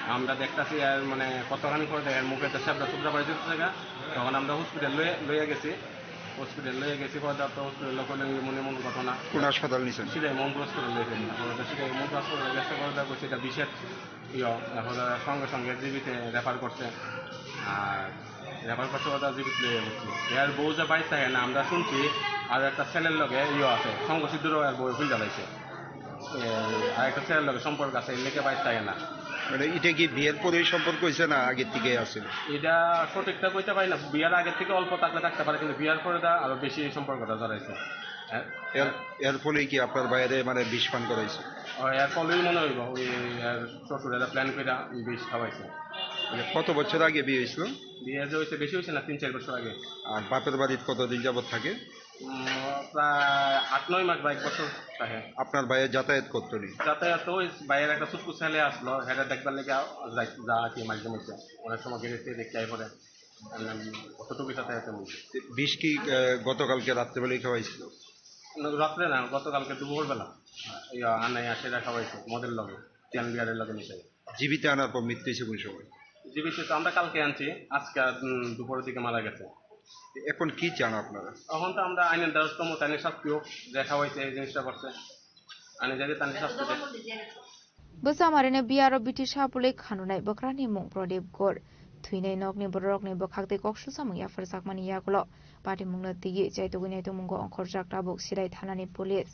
আমরা দেখতাছি আর মানে কতখানি পরে দেয় মুখে তো সাবটা টুকরা বাড়ি যেতে থাকা। তখন আমরা হসপিটাল লইয়া, লইয়া গেছি। হসপিটাল লইয়া গেছি পরে তো হসপিটাল লোক মনে মন ঘটনা। কোন হাসপাতাল নিছেন? সিধা মন হসপিটাল লইয়া গেছি। তারপরে তো সিধা মন হসপিটাল গেছে পরে দেখো সেটা বিশেষ ইয়ে, তারপরে সঙ্গে সঙ্গে জিবিতে রেফার করছে। আর রেফার করছে ওটা জিবিত লইয়া গেছি। এর বউ যে বাইর থাকে না, আমরা শুনছি আর একটা ছেলের লগে ইয়ে আছে, সঙ্গ সিদ্ধুরও এর বউ খুঁজে লাইছে। এ, আরেকটা ছেলের লগে সম্পর্ক আছে, এর লেগে বাইর থাকে না। মানে এটা কি বিয়ের পরেই সম্পর্ক হয়েছে না আগের থেকে আছে? এটা সঠিকটা কইতে পারি না, বিয়ের আগে থেকে অল্প থাকলে থাকতে পারে, কিন্তু বিয়ের পরে দা আরো বেশি সম্পর্কটা জড়াইছে। হ্যাঁ। এর, এর ফলে কি আপনার বাইরে মানে বিষ পান করাইছে? ও, এর ফলেই মনে হইব, ওই এর শ্বশুরে প্ল্যান করে বিষ খাওয়াইছে। মানে কত বছর আগে বিয়ে হয়েছিল? বিয়ে যে হয়েছে বেশি হয়েছে না, তিন চার বছর আগে। আর বাপের বাড়িতে কতদিন যাবত থাকে? উম, প্রায় আট নয় মাস বা এক বছর থাকে। আপনার ভাইয়ের যাতায়াত করতো নি? যাতায়াত তো ওই ভাইয়ের একটা ছোট্ট ছেলে আসলো, হেটা দেখবার লেগে যাই, যা আর কি মাঝে মধ্যে। অনেক সময় গেড়ে ফিরে দেখতে আই পরে। উম, অতটুকু যাতায়াত এমন। বিষ কি, আহ, গতকালকে রাত্রেবেলায় খাওয়াইছিল? না, রাত্রে না, গতকালকে দুপুরবেলা। ইয়া, আনাই আসে দেখা হয়েছে, মদের লগে, টিয়ান বিয়ারের লগে মিশে। জীবিত আনার পর মৃত্যু হয়েছে কোন সময়? জীবিত তো আমরা কালকে আনছি, আজকে, উম, দুপুরের দিকে মারা গেছে। এখন কি চান আপনারা? এখন তো আমরা আইনের দ্বারস্থ মতো আইনের শাস্তি হোক, দেখা হয়েছে এই জিনিসটা করছে, আইনে যাতে তার শাস্তি দেয়। Bwsa Marini biyaro biti sapulwi khanunai bwkrani mung Pradip Gor. Thwinai nokni bororokni bwkhak tei kok susamung yapharjakmani yagulo patimungno twiwi chaitugwi naitukmungo ongkhorjak tabuk Sirai thanani police.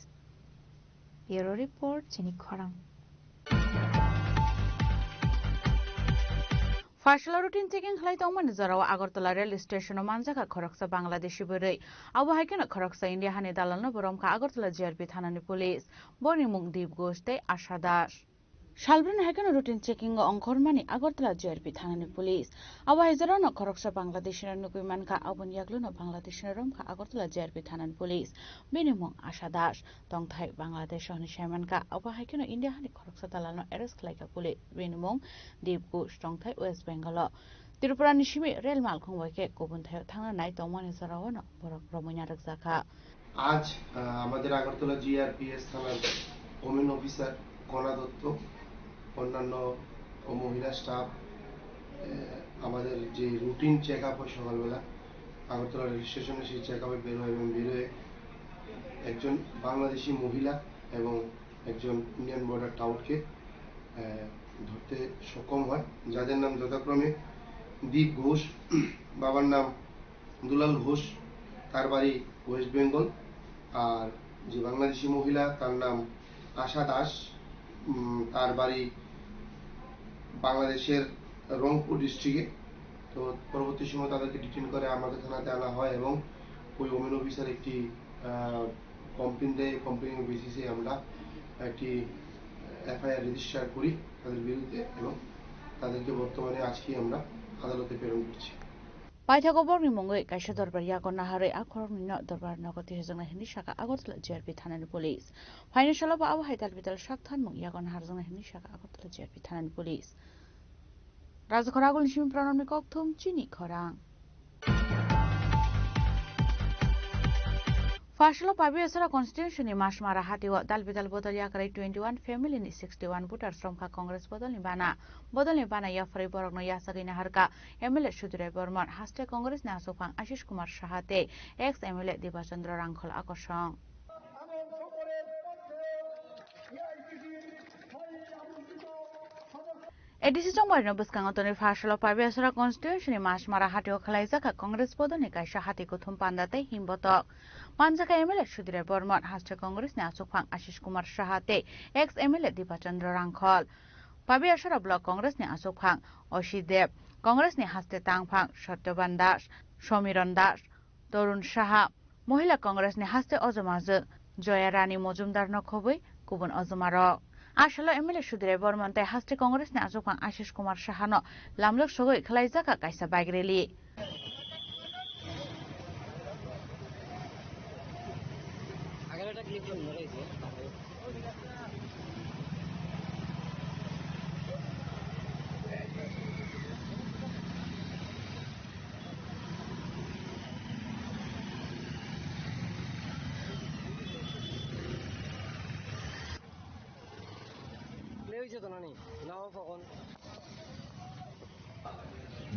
Bureau report, chini khorang. Phaisalo routine checking khlai tongmani jorao Agartala rail station-o manjakha khoroksa Bangladeshi bwrwi. Abo hai kheno khoroksa India hani dalalno bo romkha Agartala G R P thanani police. Boni mung Deep Ghosh tei Asha Das. Salbrwni hai kheno routine checking-o ongkhormani Agartala G R P thanani police. Abo hai jorano khoroksa Bangladeshino nugwi mankha, aboni yagluno Bangladeshino romkha Agartala G R P thanani police. Bini mung Asha Das. Tongthai Bangladesh hwnwi saimankha, abo hai kheno India hani khoroksa dalalno arrest khlaikha police. Bini mung Deep Ghosh, tongthai West Bengal-o. Tripurani simi rel malkhung bai khe kubun thaio thangna nai tongmani jorao no borok romwi narwkjakha. আজ, আহ, আমাদের আগরতলা জিআরপিএস থানার women officer কণা দত্ত, অন্যান্য মহিলা স্টাফ, আহ, আমাদের যে routine check up হয় সকালবেলা আগরতলা রেল স্টেশনে, সেই চেক আপে বের হয় এবং বেরোয় একজন বাংলাদেশি মহিলা এবং একজন ইন্ডিয়ান বর্ডার টাউটকে, আহ, ধরতে সক্ষম হয়, যাদের নাম যথাক্রমে দীপ ঘোষ, বাবার নাম দুলাল ঘোষ, তার বাড়ি ওয়েস্ট বেঙ্গল। আর যে বাংলাদেশি মহিলা, তার নাম আশা দাস, উম, তার বাড়ি বাংলাদেশের রংপুর ডিস্ট্রিক্টে। তো পরবর্তী সময় তাদেরকে ডিটেইন করে আমাদের থানাতে আনা হয় এবং ওই ওমেন অফিসার একটি, আহ, কমপ্লেন দেয়। কমপ্লেনের বেসিসে আমরা একটি এফআইআর রেজিস্টার করি তাদের বিরুদ্ধে এবং তাদেরকে বর্তমানে আজকেই আমরা আদালতে প্রেরণ করছি। Paithago borokni mungwi kaisa dorbar yago naharwi a khoroknwino dorbar nogo twisajaknai hwnwi sakha Agartala G R P thanani police. Phainai salo bo abo hai tal bital sak thanmung yago naharjaknai hwnwi sakha Agartala G R P thanani police. Rajakhor Agulni simi Pranabni kokthum chini khorang. Pharsalo Pabiasora constituency ni Masmara hatio dal bidal bodol yakarwi twenty one family ni sixty one voters romkha Congress bodol ni bana. Bodol ni bana yapharwi borokno yachagwi naharkha M L A Sudhir Rai Bormon, haste Congress ni aswkphang Ashish Kumar Saha tei ex M L A Dipa Chandra Rangkhol akosong. A D C chongbarino bwskango tonwi Pharsalo Pabiasora constituency ni Masmara hatio khwlaijak kha Congress bodol ni kaisa hati kuthum panda tei himbotok. Manjakha M L A Sudhir Rai Bormon, haste Congress ni aswkphang Ashish Kumar Saha tei ex M L A Dipa Chandra Rangkhol. Pabiasora block Congress ni aswkphang Oshi Deb, Congress ni haste tangphang Satyaban Das, Somiron Das, Torun Saha, Mohila Congress ni haste ojomajwk Joya Rani Mojumdar no khobwi kubun ojomarok. Asalo M L A Sudhir Rai Bormon tei haste Congress ni aswkphang Ashish Kumar Saha no lamlok sogwi khwlaijak kha kaisa bike rally.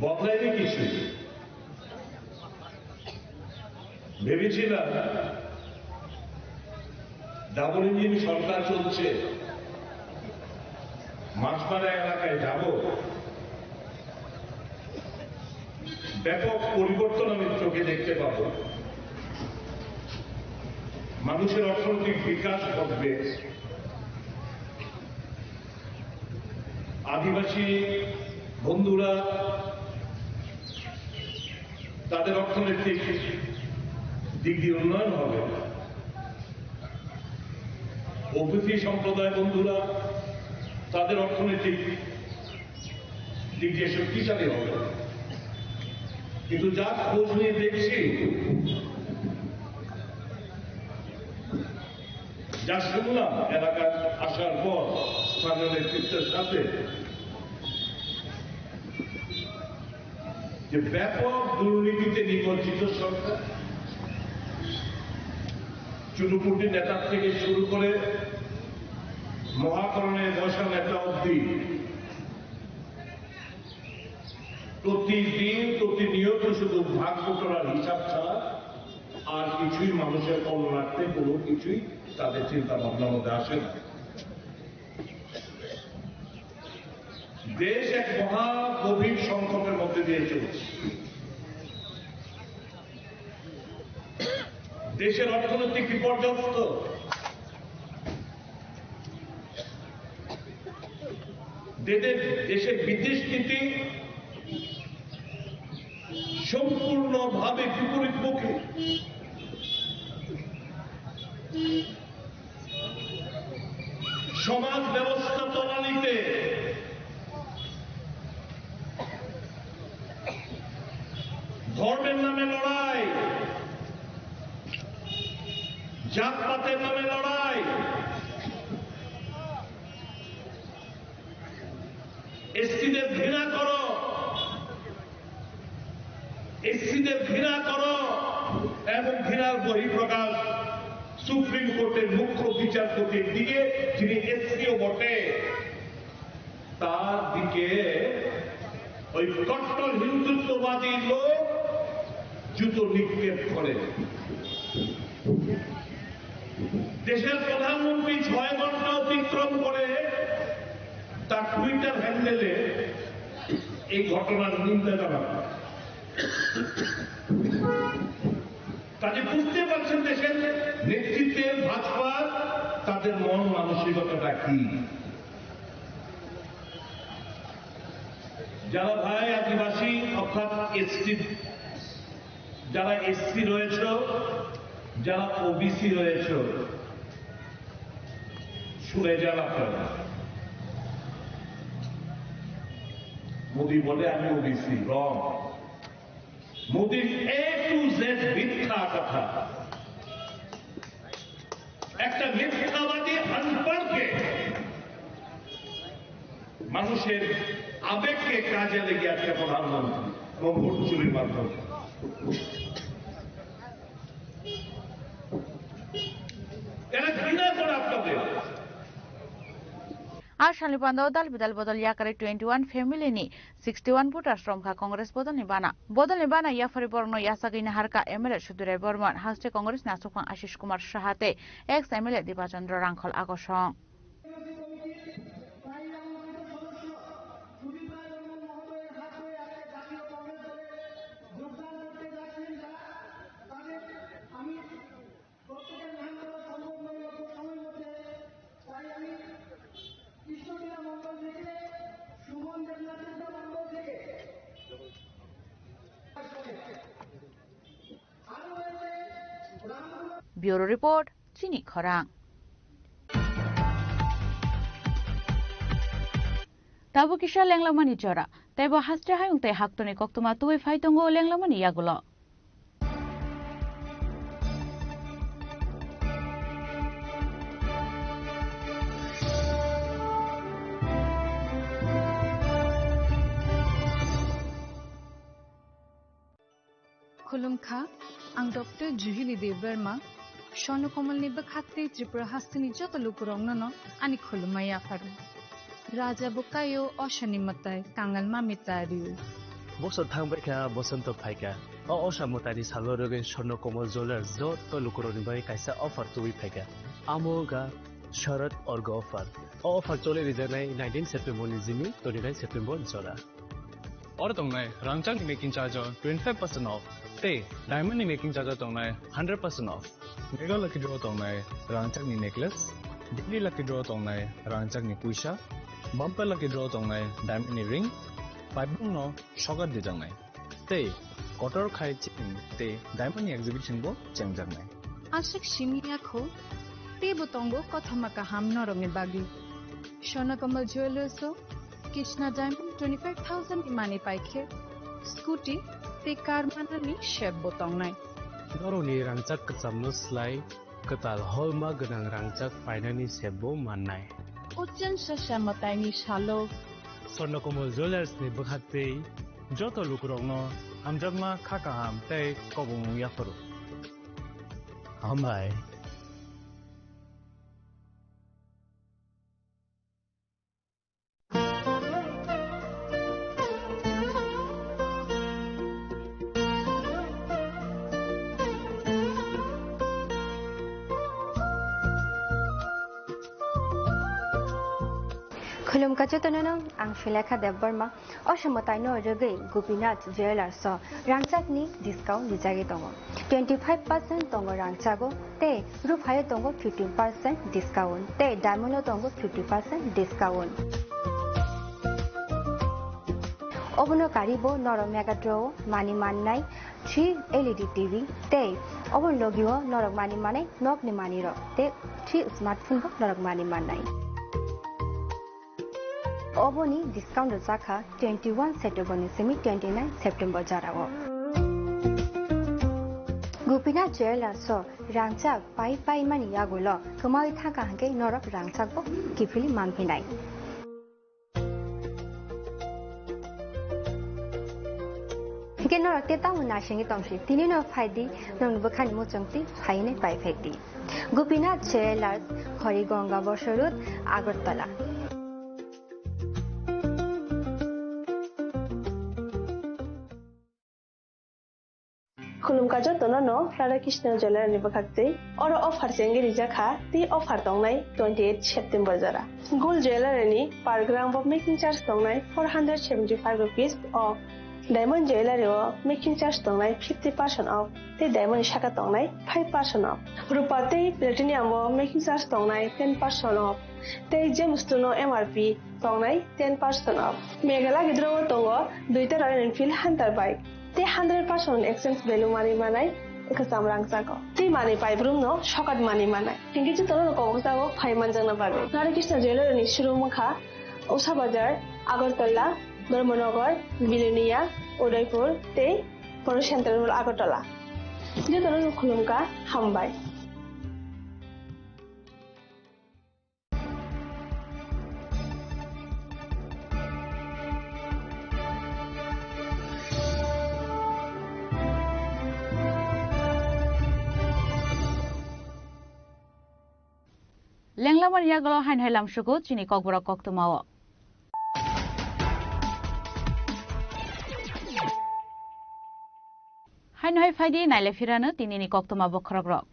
Botlaini kichu. Bebechila double engine sorkar cholche. Masmara elakay jabo. ব্যাপক পরিবর্তন আমি চোখে দেখতে পাবো। মানুষের অর্থনৈতিক বিকাশ ঘটবে। আদিবাসী বন্ধুরা তাদের অর্থনৈতিক দিক দিয়ে উন্নয়ন হবে। ওবিসি সম্প্রদায় বন্ধুরা তাদের অর্থনৈতিক দিক দিয়ে শক্তিশালী হবে। কিন্তু যা খোঁজ নিয়ে দেখছি, যা শুনলাম এলাকায় আসার পর স্থানীয় নেতৃত্বের সাথে, যে ব্যাপক দুর্নীতিতে নিমজ্জিত সরকার, চুনুপুটি নেতার থেকে শুরু করে মহাকরণে বসা নেতা অবধি প্রতিদিন প্রতিনিয়ত শুধু ভাগ বটোয়ারার হিসাব ছাড়া আর কিছুই মানুষের কল্যাণার্থে কোনো কিছুই তাদের চিন্তা ভাবনার মধ্যে আসে না। দেশ এক মহা গভীর সংকটের মধ্যে দিয়ে চলছে। দেশের অর্থনৈতিক বিপর্যস্ত, দেশের, দেশের বিদেশ নীতি সম্পূর্ণভাবে বিপরীতমুখী। সমাজ ব্যবস্থা তলানিতে, ধর্মের নামে লড়াই, জাতপাতের নামে লড়াই, এসসিদের ঘৃণা করো, এসসিদের ঘৃণা করো এবং ঘৃণার বহিঃপ্রকাশ সুপ্রিম কোর্টের মুখ্য বিচারপতির দিকে, যিনি এসসিও বটে, তার দিকে ওই কট্টর হিন্দুত্ববাদী লোক জুতো নিক্ষেপ করে। দেশের প্রধানমন্ত্রী ছয় ঘন্টা অতিক্রম করে তার টুইটার হ্যান্ডেলে এই ঘটনার নিন্দা জানান। কাজে বুঝতে পারছেন দেশের নেতৃত্বে ভাজপার তাদের মন মানসিকতাটা কি। যারা ভাই আদিবাসী অর্থাৎ এসটি, যারা এসসি রয়েছে, যারা ওবিসি রয়েছে, শুনে যান আপনারা। মোদি বলে আমি ওবিসি, রং। মোদির এ টু জেড মিথ্যা কথা। একটা মিথ্যাবাদী আনপড়কে মানুষের আবেগকে কাজে লেগে আজকে প্রধানমন্ত্রী এবং ভোট চুরির মাধ্যমে। A salni panda o dal bidal bodol yakarwi twenty one family ni sixty one voters romkha Congress bodolni bana. Bodolni bana yaphari borokno yachagwi naharkha M L A Sudurai Bormon, haste Congress ni aswkphang Ashish Kumar Saha tei ex M L A Dibachandra Rangkhol Agosong. Bureau Report, Chini Khorang. Tabuk kisa lenglamani jora, tei bo haste hayung tei haktorni koktwma tubui phai tongo lenglamani yagulo. Khulumkha, ang Doctor Juhili Debbarma, Swarno Komolni bwkhak tei Tripura hasteni joto lukurokno no ani khulumma yapharo. Raja bo kaio, osani mwtai, kangal mami ta rio. Bosor thang bai kha, bosonto phai kha. O osa mwtaini salo rwgwi Swarno Komol Jewellers joto lukurokni bagwi kaisa offer tubui phai kha. Amo wngkha Sharad Orgo offer. O offer choli rijaknai nineteen September ni jimi twenty nine September ni jora. Oro tongnai rangchakni making charge o twenty five percent off tei diamond ni making charge o tongnai hundred percent off. Mega lucky draw tongnai rangchakni necklace, daily lucky draw tongnai rangchakni puisa, bumper lucky draw tongnai diamond ni ring, paibung no sokat dijaknai. Tei kotor khai chini tei diamond ni exhibition bo chengjaknai. Aswk simi ya kho, teibo tongo kothoma kaham norokni bagwi. Swarno Komol Jewellers o Krishna Diamond twenty five thousand ni manwi pai khe scooty tei car manani sep bo tongnai. Norokni rangchak kwchamno slai kwtal holma gwnang rangchak painani sep bo mannai. Uchan sasa mwtaini salo. Swarno Komol Jewellers ni bwkhak tei joto lukurokno hamjakma kha kaham tei kobongmung yapharo. Hambai. Khulumkha jotono no, ang Sulekha Debbarma. O se mwtaino rwgwi Gopinath Jewellers o rangchakni discount rijagwi tongo. Twenty five percent tongo rangchago, tei ruphaio tongo fifteen percent discount, tei diamond o tongo fifty percent discount. Obono karibo norok Mega Draw o mani mannai three L E D T V, tei obo logio norok mani manai nokni manwirok, tei three smartphone bo norok mani mannai. Oboni discount rwjakha twenty one September ni simi twenty nine September jorao. Gopinath Jewellers o rangchak pai pai mani yagulo kwmawi thangkha hwnkhe norok rangchak bo kiphilwi manphinai. Hwnkhe norok tei tamo naisingwi tongsi, tini no phaidi, nokni bwkhani muchungtwi phainai pai phaidi. Gopinath Jewellers, Horigonga Bosorut, Agartala. Khulumkha jotono no Radha Krishna Jewellery ni bwkhak tei oro offer chengwi rijak kha tei offer tongnai twenty eight September jora. Gold Jewellery ni per gram bo making charge tongnai four hundred seventy five rupees o. Diamond Jewellery o making charge tongnai fifty percent off tei diamond ni saka tongnai five percent off. Rupa tei platinum o making charge tongnai ten percent off tei gems two no M R P tongnai ten percent off. Meghalaya gidro o tongo duita Royal Enfield Hunter bike tei hundred percent exchange value manwi manai kwcham rangchago tei manwi paibrum no sokat manwi manai. Hinkhe jotono no kobok jago phai manjakna bagwi. Radha Krishna Jewellery ni showroom wngkha Usha Bazar, Agartala, Dharmanagar, Bilonia, Udaipur tei Poro Central Agartala. Jotono no khulumkha, hambai. Lenglamani yagulo haino hai lamsugo chini kokborok koktwmao. Haino hai phaidi naile phirano tinini koktwma bokhorokrok.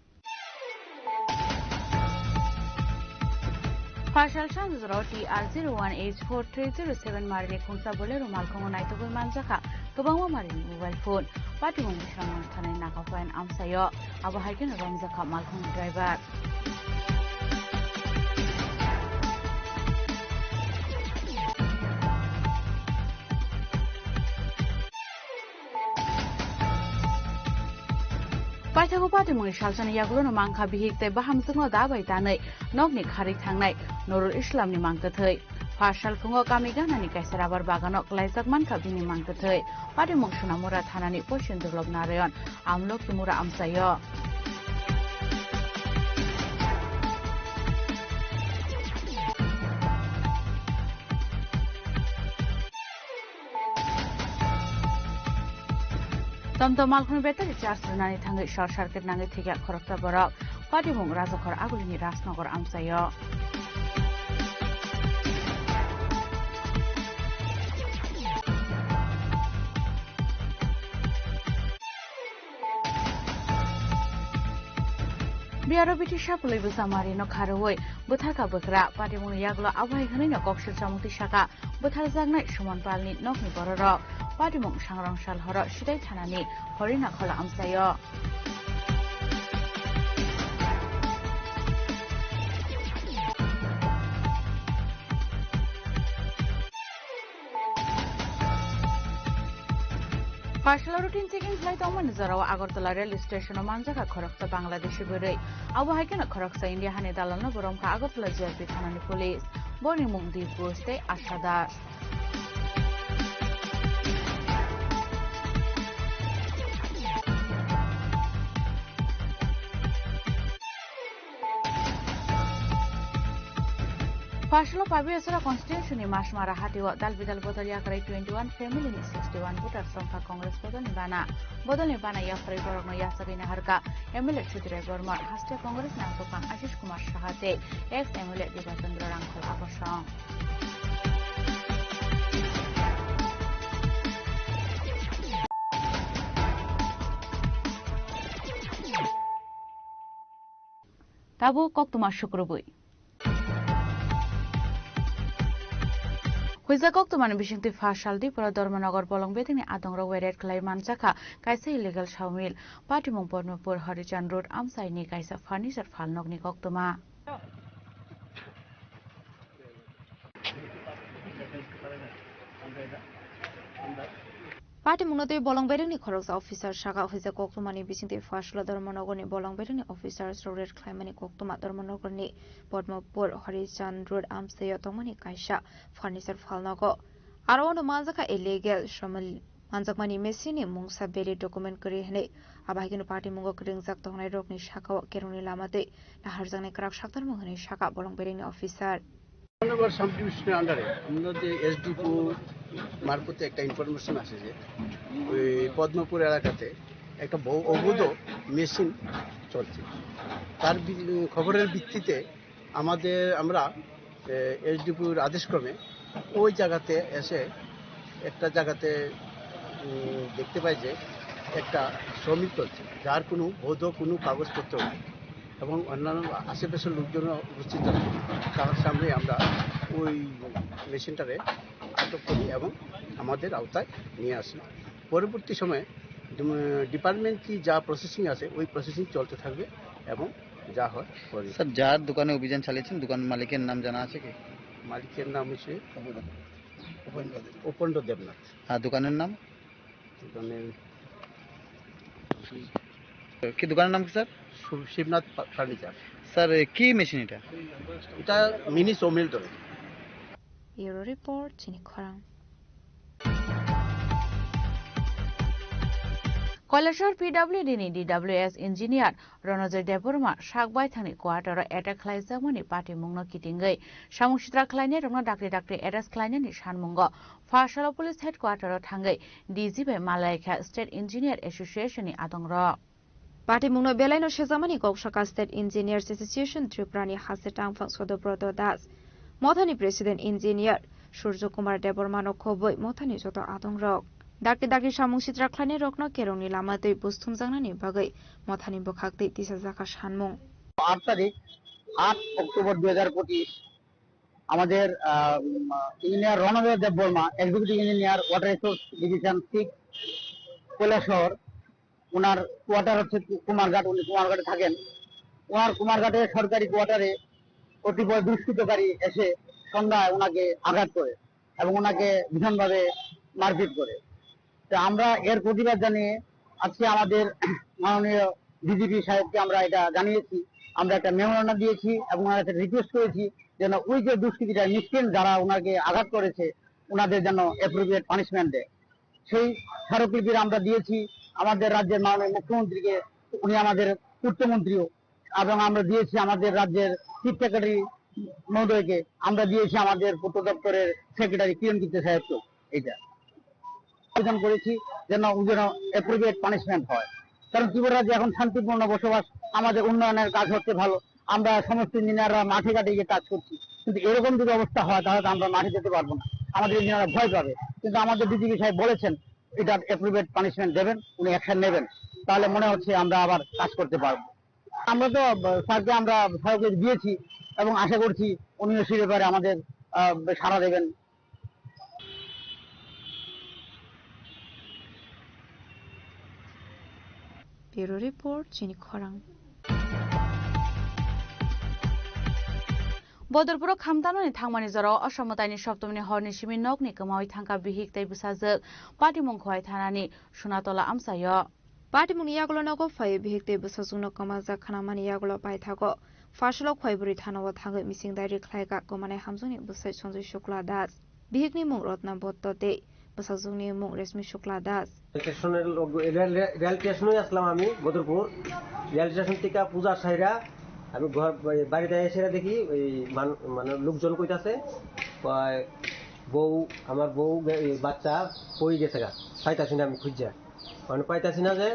Pharsal sanjoro T R zero one H four three zero seven marini khungsa Bolero malkhungo naitugwi manjakha kwbangma marini mobile phone. Patimung Bisramganj thanani nakapoyan amsaio. Abo hai kheno romjakha malkhung driver. Paithago patimungni salsani yagulono mankha bihik tei bahamjwkno da bai tanwi nokni kharwi thangnai Nurul Islamni mangkwthwi. Pharsal phungo kami ganani kaisa rabar bagano klaijak mankha bini mangkwthwi. Patimung Sonamura thanani Poison Durlobh Narayan Amlokhi mura amchaio. Tomtom malkhungni battery charge rwnani thangwi short circuit nangwi thwikha khoroksa borok. Patimung Rajakhor Agulini Rajnagar amchaio. Biharo bithi sapului bwsa marino kharwi bwtharkha bwkra. Patimungni yagulo abo hai hwnwino kok silchamung twi sakha bwtharjaknai Suman Palni nokni bororok. Patimung Sangrong Salhoro Sidai thanani Horina Khola amchaio. Pharsalo routine checking khlai tongmani jorao Agartala rail station-o manjakha khoroksa Bangladeshi bwrwi. Abo hai kheno khoroksa India hani dalalno bo romkha Agartala G R P thanani police. Boni mung Dip Ghosh tei Asha Das. Pharsalo Pabiasora constituency ni Masmara hatio dal bidal bodol yakarwi twenty one family ni sixty one voters romkha Congress bodol ni bana. Bodol ni bana yakarwi borokno yachagwi naharkha M L A Sudirai Bormon, haste Congress ni ang bwkhang Ashish Kumar Saha tei ex M L A Deba Chandra Rangkhol Akosong. Tabuk koktwma sukrubwi. Huijak koktwmani bisingtwi pharsal Dipura Dharmanagar bolong bedekni adongrok weret khlai manjakha kaisa illegal sawmill. Patimung Padmapur Harichan Road amchaini kaisa furniture phalnokni koktwma. Patimungno tei bolong bedekni khoroksa officer saka huijak koktwmani bisingtwi pharsalo Dharmanagarni bolong bedekni officers rok raid khlaimani koktwma Dharmanagarni Padmapur Harichan Road amchaio tongmani kaisa furniture phalnogo. Aro ano manjakha illegal sawmill manjakmani machine ni mungsa valid document kwrwi hwnwi. Abo hai kheno patimungo kwrwngjak tongnairokni sakao kerongni lama twi naharjaknai kwrak saktarmung hwnwi saka bolong bedekni officer. নগর সাব ডিভিশনের আন্ডারে আমাদের এসডিপিও মারফতে একটা ইনফরমেশন আসে যে ওই পদ্মপুর এলাকাতে একটা বহু অবৈধ মেশিন চলছে। তার বি-, খবরের ভিত্তিতে আমাদের, আমরা, এ, এসডিপিওর আদেশক্রমে ওই জায়গাতে এসে একটা জায়গাতে, উম, দেখতে পাই যে একটা শ্রমিক চলছে, যার কোনো বৈধ কোনো কাগজপত্র নেই এবং অন্যান্য আশেপাশের লোকজনও উপস্থিত আছে। তার সামনে আমরা ওই মেশিনটারে আটক করি এবং আমাদের আওতায় নিয়ে আসি। পরবর্তী সময়ে ডিম-, ডিপার্টমেন্টলি যা প্রসেসিং আছে, ওই প্রসেসিং চলতে থাকবে এবং যা হয় করি। স্যার, যার দোকানে অভিযান চালিয়েছেন, দোকান মালিকের নাম জানা আছে কি? মালিকের নাম হচ্ছে উপেন্দ্র দেবনাথ। আর দোকানের নাম? দোকানের কি দোকানের নাম কি, স্যার? শু-, শিবনাথ ফা-, ফার্নিচার। স্যার, এ, কি মেশিন এটা? এটা মিনি সমিল ধরে। Bureau Report, Chini Khorang. Kailashahar P W D ni D W S engineer Ronojoy Debbarma sak baithangni quarter-o attack khlaijakmani patimungno kitingwi samung sitra khlainairokno dakti dakti arrest khlainani sanmungo pharsalo police headquarter-o thangwi D G bai malaikha State Engineer Association-ni adongrok. Patimungno belaino sejakmani kok sakha State Engineers Association Tripura ni hase tangphang Sodobroto Das, mothani President Engineer Surjo Kumar Debbarma no khobwi mothani joto adongrok. Dakti dakti samung sitra khlainai rokno kerongni lama twi bus thumjaknani bagwi mothani bwkhak twi tisajakha sanmung. আট তারিখ, আট অক্টোবর দুই হাজার পঁচিশ, আমাদের আহ, উম, engineer Ranajoy Debbarma, executive engineer, water resource division six, Kailashahar, ওনার কোয়ার্টার হচ্ছে কু-, কুমারঘাট, উনি কুমারঘাটে থাকেন। ওনার কুমারঘাটে সরকারি কোয়ার্টারে কতিপয় দুষ্কৃতকারী এসে সন্ধ্যায় ওনাকে আঘাত করে এবং ওনাকে ভীষণভাবে মারপিট করে। তো আমরা এর প্রতিবাদ জানিয়ে আজকে আমাদের মাননীয় ডিজিপি সাহেবকে আমরা এটা জানিয়েছি, আমরা একটা মেমোরান্ডাম দিয়েছি এবং ওনার কাছে রিকোয়েস্ট করেছি যেন ওই যে দুষ্কৃতীরা, মিসক্রিয়েন্ট যারা ওনাকে আঘাত করেছে, ওনাদের যেন অ্যাপ্রোপ্রিয়েট পানিশমেন্ট দেয়। সেই স্মারকলিপির আমরা দিয়েছি আমাদের রাজ্যের মাননীয় মুখ্যমন্ত্রীকে, উনি আমাদের পূর্তমন্ত্রীও, এবং আমরা দিয়েছি আমাদের রাজ্যের চিফ সেক্রেটারি মহোদয়কে, আমরা দিয়েছি আমাদের পূর্ত দপ্তরের সেক্রেটারি কিরণ কীর্তি সাহেবকেও। এটা আবেদন করেছি যেন, যেন অ্যাপ্রোপ্রিয়েট পানিশমেন্ট হয়, কারণ ত্রিপুরা রাজ্যে এখন শান্তিপূর্ণ বসবাস, আমাদের উন্নয়নের কাজ হচ্ছে ভালো। আমরা সমস্ত ইঞ্জিনিয়াররা মাঠে ঘাটে গিয়ে কাজ করছি, কিন্তু এরকম যদি অবস্থা হয় তাহলে তো আমরা মাঠে যেতে পারবো না, আমাদের ইঞ্জিনিয়াররা ভয় পাবে। কিন্তু আমাদের ডিজিপি সাহেব বলেছেন এটা অ্যাপ্রোপ্রিয়েট পানিশমেন্ট দেবেন, উনি অ্যাকশন নেবেন, তাহলে মনে হচ্ছে আমরা আবার কাজ করতে পারবো। আমরা তো, আহ, স্যারকে আমরা স্মারকলিপি দিয়েছি এবং আশা করছি উনিও সে ব্যাপারে আমাদের, আহ, সাড়া দেবেন। Bureau Report, Chini Khorang. Bodorpuro khamtanani thangmani jorao Osomwtaini Soptomini horni simi nokni kwmawi thangkha bihik tei bwsajwk. Patimung Khowai thanani Sunatola amchaio. Patimungni yagulo nogo phaiwi bihik tei bwsajwkno kwmajak khnamani yagulo paithago Pharsalo Khowai bwrwi thanao thangwi mising diary khlaikha kwmanai hamjakni bwsai Sanjoy Shukla Das. Bihikni mung Ratna Bhotto tei bwsajwkni mung Reshmi Shukla Das. স্টেশনের log-, rail, rail, rail স্টেশনে আসলাম আমি, Badarpur. Rail station থেকে পূজা সাইরা আমি ঘর, ওই বাড়িতে এসে দেখি ওই মান-, মানে লোকজন কইতাছে, কয়, "বউ, আমার বউ গে-, এই বাচ্চা কই গেছে গা? পাইতাছি না আমি খুঁজা।" মানে পাইতাছি না যে,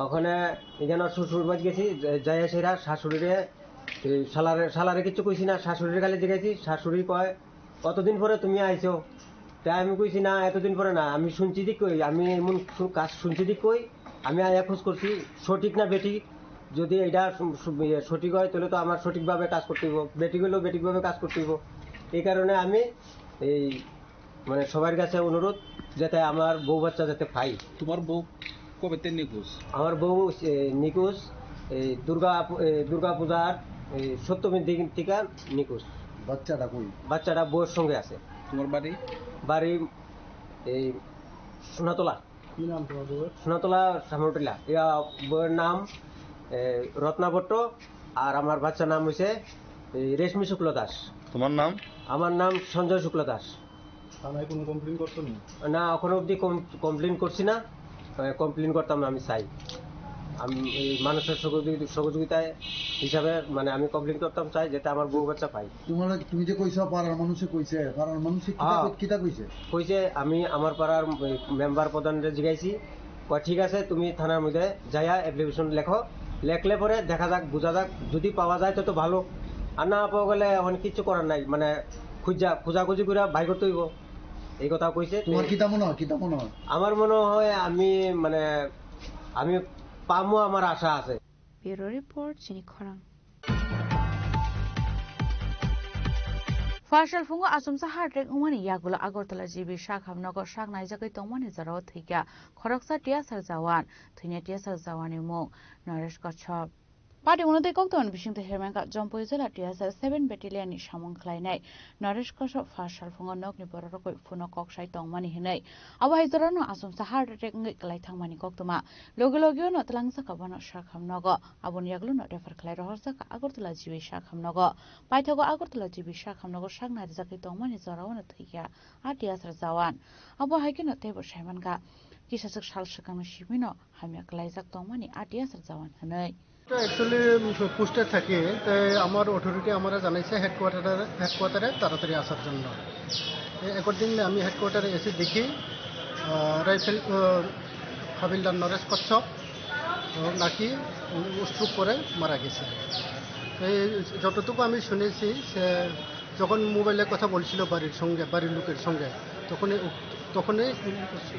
ওখানে এখানে শ্বশুর বাড়ি গেছি, যে-, যাই সেরা শাশুড়িরে, এই শালারে, শালারে কিচ্ছু কইছি না, শাশুড়ির খালি জিগাইছি, শাশুড়ি কয়, "কতদিন পরে তুমি আইছো?" তাই আমি কইছি, "না, এতদিন পরে না, আমি শুনছি দিক কই, আমি এমন সু-, কাজ শুনছি দিক কই, আমি আয়া খোঁজ করছি, সঠিক না বেঠিক, যদি এটা সু-, সু-, ইয়ে, সঠিক হয়, তাহলে তো আমার সঠিকভাবে কাজ করতে হইব, বেঠিক হইলেও বেঠিকভাবে কাজ করতে হইব।" এই কারণে আমি এই, মানে, সবার কাছে অনুরোধ, যাতে আমার বউ বাচ্চা যাতে পাই। তোমার বউ কবে তে নিখোঁজ? আমার বউ, এ, নিখোঁজ এই দুর্গা পু-, এ, দুর্গা পূজার এই সপ্তমীর দিন থেকে নিখোঁজ। বাচ্চাটা কই? বাচ্চাটা বউয়ের সঙ্গে আছে। তোমার বাড়ি? বাড়ি এই সোনাতলা। কি নাম তোমার বউয়ের? সোনাতলা সামরটিলা। ইয়া, বউয়ের নাম, এ, রত্না ভট্ট, আর আমার বাচ্চার নাম হইছে, এ, রেশমি শুক্ল দাস। তোমার নাম? আমার নাম সঞ্জয় শুক্ল দাস। থানায় কোনো কমপ্লেন করছো নি? না, এখনো অবধি কম-, কমপ্লেন করছি না। এ, কমপ্লেন করতাম না, আমি চাই। আমি এই মানুষের সহযোগি-, সহযোগিতায় হিসাবে, মানে, আমি কমপ্লেন করতাম চাই, যাতে আমার বউ বাচ্চা পাই। তোমার, তুমি যে কইছো পাড়ার মানুষে কইছে, পাড়ার মানুষে কিতা হ্যাঁ। কই-, কিতা কইছে? কইছে আমি আমার পাড়ার ওই মেম্বার প্রধানরে জিগাইছি, কয়, "ঠিক আছে, তুমি থানার মধ্যে যাইয়া অ্যাপ্লিকেশন লেখো, লেখলে পরে দেখা যাক, বোঝা যাক, যদি পাওয়া যায় তো, তো ভালো, আর না পাওয়া গেলে এখন কিচ্ছু করার নাই, মানে, খুঁজা, খোঁজাখুঁজি করে বাই করতে হইব।" এই কথা কইছে। তোমার কিতা মনে হয়, কিতা মনে হয়? আমার মনে হয় আমি, মানে, আমি পামো, আমার আশা আছে। Bureau Report, Chini Khorang. Pharsal phungo achomsa heart attack wngmani yagulo Agartala G B sak hamnogo sak naijagwi tongmani jorao thwikha khoroksa T S R jawan. Thwina T S R jawanni mung Naresh Kochhop. Patimungno tei koktwmani bisingtwi Hermangkha Jompui jila T S R seven Battalion ni samung khlainai Naresh Kochhop pharsal phungo nokni bororok bai phuno kok sai tongmani hinwi. Abo hai jorano achomsa heart attack wngwi kwlai thangmani koktwma. Logi logio no twlangsa kabano sak hamnogo. Aboni yagulo no refer khlai rohorjak Agartala G B sak hamnogo. Paithago Agartala G B sak hamnogo sak narijakwi tongmani jorao no thwikha a T S R jawan. Abo hai kheno teibo saimankha kisaswk sal swkangni simino hamya kwlaijak tongmani a T S R jawan hinwi. তো একচুৱেলি পোষ্টে থাকে, তো আমাৰ অথৰিটি আমাৰে জনাইছে হেডকোৱাৰ্টাৰে, হেডকোৱাৰ্টাৰে তাড়াতাড়ি আসার জন্য। এই একৰ্ডিংলি আমি হেডকোৱাৰ্টাৰে এসে দেখি, আহ, ৰাইফেল, আহ, হাবিলদাৰ নৰেশ কশ্যপ, নাকি স্ট্রোক করে মারা গেছে। এই যতটুকু আমি শুনেছি, সে যখন মোবাইলে কথা বলছিল বাড়ির সঙ্গে, বাড়ির লোকের সঙ্গে, তখনই, তখনই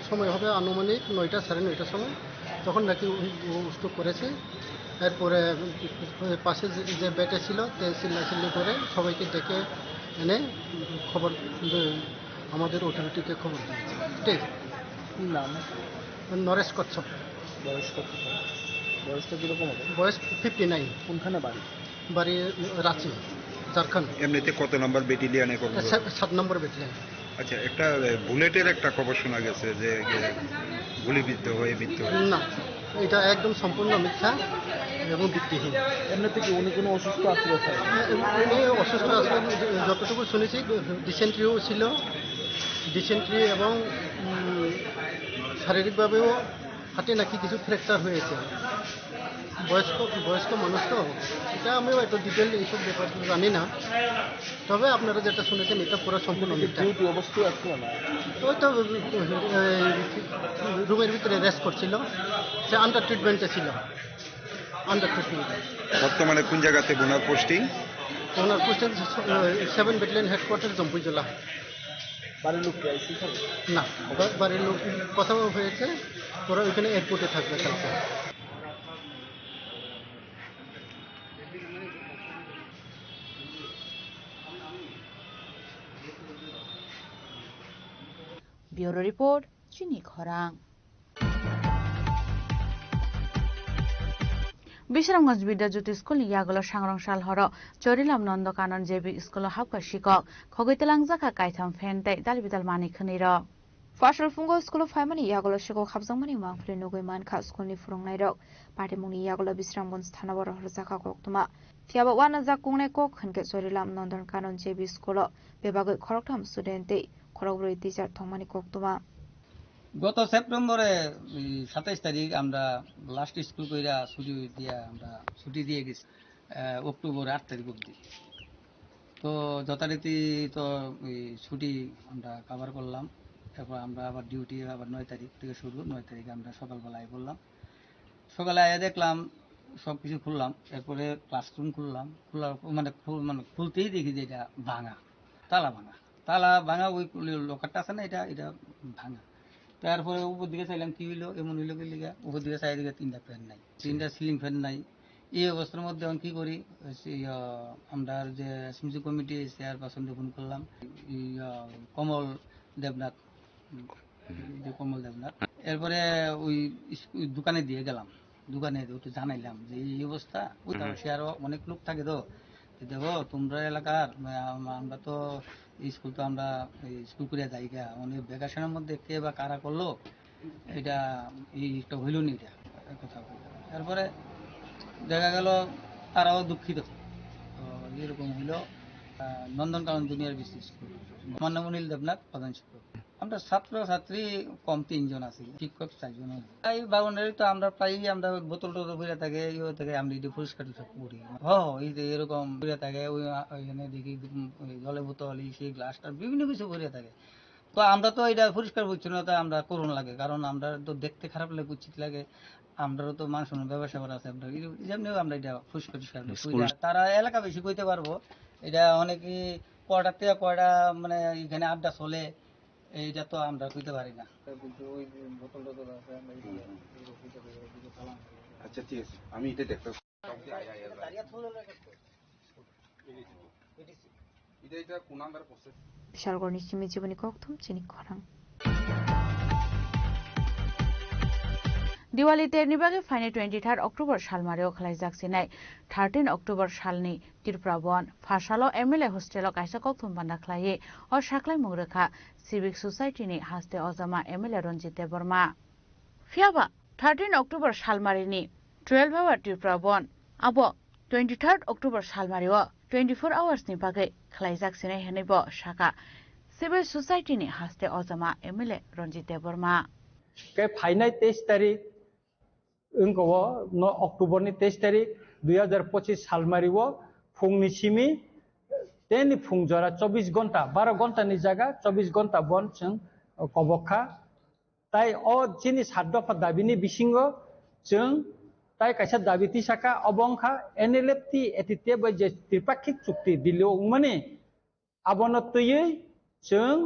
সময় হবে আনুমানিক নয়টা, সাড়ে নয়টার সময়। তখন নাকি উ-, উ-, স্ট্রোক করেছে। এরপরে পাশে যে, যে বেডে ছিল, তে চিল্লাচিল্লি করে সবাইকে ডেকে এনে খবর, আমাদের অথরিটিকে খবর দিয়েছে। ঠিক। কি নাম? নরেশ কচ্ছপ। বয়স কত? বয়সটা কিরকম হবে? বয়স ফিফটি নাইন। কোনখানে বাড়ি? বাড়ি রাঁচি, ঝাড়খণ্ড। এমনিতে কত নম্বর ব্যাটালিয়নে কর্মরত? সা-, সাত নম্বর ব্যাটালিয়ন। আচ্ছা, একটা, এ, বুলেটের একটা খবর শোনা গেছে যে, যে গুলিবিদ্ধ হয়ে মৃত্যু হয়েছে। না, এটা একদম সম্পূর্ণ মিথ্যা এবং ভিত্তিহীন। এমনিতে কি উনি কোনো অসুস্থ আছিল, স্যার? উনি অসুস্থ আছিলেন, যতটুকু শুনেছি, ডিসেন্ট্রিও ছিল, ডিসেন্ট্রি এবং, উম, শারীরিকভাবেও হাতে নাকি কিছু ফ্র্যাকচার হয়েছে। বয়স্ক, বয়স্ক মানুষ তো, এটা আমিও এত ডিটেইল এইসব ব্যাপারে জানি না। তবে আপনারা যেটা শুনেছেন, এটা পুরো সম্পূর্ণ মিথ্যা। ডিউটি অবশ্যই আছে না? ওই তো, এই, রুমের ভিতরে রেস্ট করছিল, সে আন্ডার ট্রিটমেন্টে ছিল, আন্ডার ট্রিটমেন্টে। বর্তমানে কোন জায়গাতে ওনার পোস্টিং? ওনার পোস্টিং, এ, সেভেন ব্যাটালিয়ন হেডকোয়ার্টার, জম্পুইজলা। বাড়ির লোক কি আইসি স্যার? না, বা-, বাড়ির লোক কথা হয়েছে, ওরা ওইখানে এয়ারপোর্টে থাকবে কালকে। Bureau Report, Chini Khorang. Bisramganj Bidya Jyoti School ni yagulo sangrong sal horo Chorilam Nondo Kanon J B School o hapkha sikok, khogwi twlangjakha kaitham fan tei dal bidal manwi khwnwi rok. Fasal phungo school o phaimani yagulo sikok hapjakmani mangpili nugwi mankha school ni phwrwngnairok. Patimungni yagulo Bisramganj thana o rohorjakha koktwma. Phiyaba uanajak kungnai kok hwnkhe Chorilam Nondo Kanon J B School o bebagwi khoroktham student tei khorokbrwi teacher thongmani koktwma. গত সেপ্টেম্বরে, এই, সাতাইশ তারিখ আমরা last school কইরা ছুটি দিয়া, আমরা ছুটি দিয়ে গেছি, আহ, অক্টোবর আট তারিখ অবধি। তো যথারীতি তো এই ছুটি আমরা কভার করলাম। এরপর আমরা আবার ডিউটি আবার নয় তারিখ থেকে শুরু, নয় তারিখে আমরা সকালবেলা আই বললাম। সকালে আয়া দেখলাম সব কিছু খুললাম, এরপরে ক্লাসরুম খুললাম, খোলার পর মানে খুল-, মানে খুলতেই দেখি যে এটা ভাঙা, তালা ভাঙা। তালা ভাঙা, ওই লকারটা আছে না, এটা, এটা ভাঙা। তারপরে উপর দিকে চাইলাম কি হইলো, এমন হইলো কি লিগা, উপর দিকে চাই দিকে তিনটা ফ্যান নাই, তিনটা সিলিং ফ্যান নাই। এই অবস্থার মধ্যে এখন কি করি, ওই সে, ইয়া, আমরা যে এসএমসি কমিটি চেয়ারপারসনকে ফোন করলাম, ইয়া, কমল দেবনাথ, যে কমল দেবনাথ। এরপরে ওই ইস-, ওই দোকানে দিয়ে গেলাম, দোকানে একটু জানাইলাম যে এই অবস্থা। ওই হুম। সে আরো অনেক লোক থাকে তো, যে, "দেখো, তোমরা এলাকার, আম-, আমরা তো স্কুল তো আমরা এই স্কুল করে যাই গা, মানে ভ্যাকেশনের মধ্যে কে বা কারা করলো, এটা এই একটা হইল নি এটা, এই কথা হইল।" তারপরে দেখা গেল তারাও দুঃখিত। তো এরকম হইল, আহ, নন্দনকানন জুনিয়র বিসি স্কুল। আমার নাম অনিল দেবনাথ, প্রধান শিক্ষক। আমরা ছাত্র ছাত্রী কম তিনজন আছি, শিক্ষক চারজন আছি। এই বাউন্ডারি তো আমরা প্রায়ই আমরা বোতল টোতল পড়ে থাকে, ইয়ে থাকে, আমরা এটা পরিষ্কার টরিষ্কার করি। হ, এই যে এরকম পড়ে থাকে, ওই, ওইখানে দেখি, উম, ওই জলের বোতল, এই সেই গ্লাস টাস বিভিন্ন কিছু পড়ে থাকে। তো আমরা তো এটা পরিষ্কার পরিচ্ছন্নতা আমরা করুন লাগে, কারণ আমরা তো দেখতে খারাপ লাগে, কুচ্ছিত লাগে, আমরারও তো মান সম্মান ব্যবসা করা আছে, আমরা এই, এই জন্যও আমরা এটা পরিষ্কার টরিষ্কার করি। স্কুল তারা এলাকা বেশি কইতে পারবো, এটা অনেকে কয়টা থেকে কয়টা মানে এখানে আড্ডা চলে, এইটা তো আমরা কইতে পারি না। কিন্তু ওই যে বোতল টোতল আছে, আমরা এই যে হুম, হুম। এই যে বোতল টোতল আছে, আচ্ছা, ঠিক আছে, আমি এটা দেখতে। এটা, এটা কোন নাম্বার করছে? Bishalgarhni simi jiboni kokthum chini khorang. Diwali terni bagwi phainai twenty third October salmario khwlaijak sinai thirteen October salni Tripura Bon phasalo M L A hostel o kaisa kokthum banda khlaiwi o saklaimung rwkha Civic Society ni haste ojama M L A Ranjit Debbarma. Phiyaba thirteen October salmarini twelve hour Tripura Bon abo twenty third October salmario twenty four hours ni bagwi khlaijak sinai hwnwi bo saka Civil Society ni haste ojama M L A Ranjit Debbarma. Khe phainai teis tarik wngkha o no October ni teis tarik dui hazar pochis salmario phungni simi teni phung jora chobbish gonta, baro gonta ni jaga chobbish gonta bon chwng kobok kha. Tai o chini sat dopha dabini bisingo chwng Tai kaisa dabi tisaka, obo wngkha N L F T A T T F bai je tripakhik chukti Delhi o wngmani, abono twiwi chwng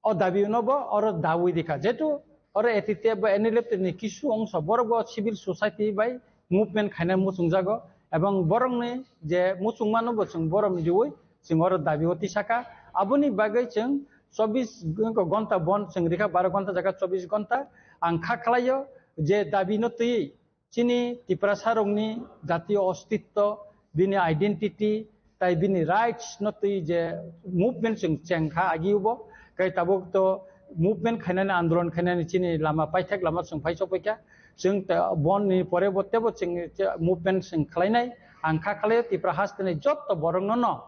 o dabi no bo oro dawi dikha. Jehetu oro A T T F bai N L F T ni kisu ongso borok bo civil society bai movement khaina muchungjago, ebong borokni je muchungmano bo chwng borom riwi chwng oro dabi o tisaka. Aboni bagwi chwng chobbish gonta bon chwng rikha, baro gonta jaga chobbish gonta. Ang kha khlaio je dabi no twiwi chini Tiprasarokni jatiyo ostitto, bini identity, tai bini rights no twi je movement chwng chengkha agi ubo, kai tabuk to movement khainani, andolon khainani chini lama paithak lama chwng phai sokphaikha. Chwng ta-, bonni pore bo tebo chwng movement chwng khlainai. Ang kha khlaio Tipra hasteni jotto borokno no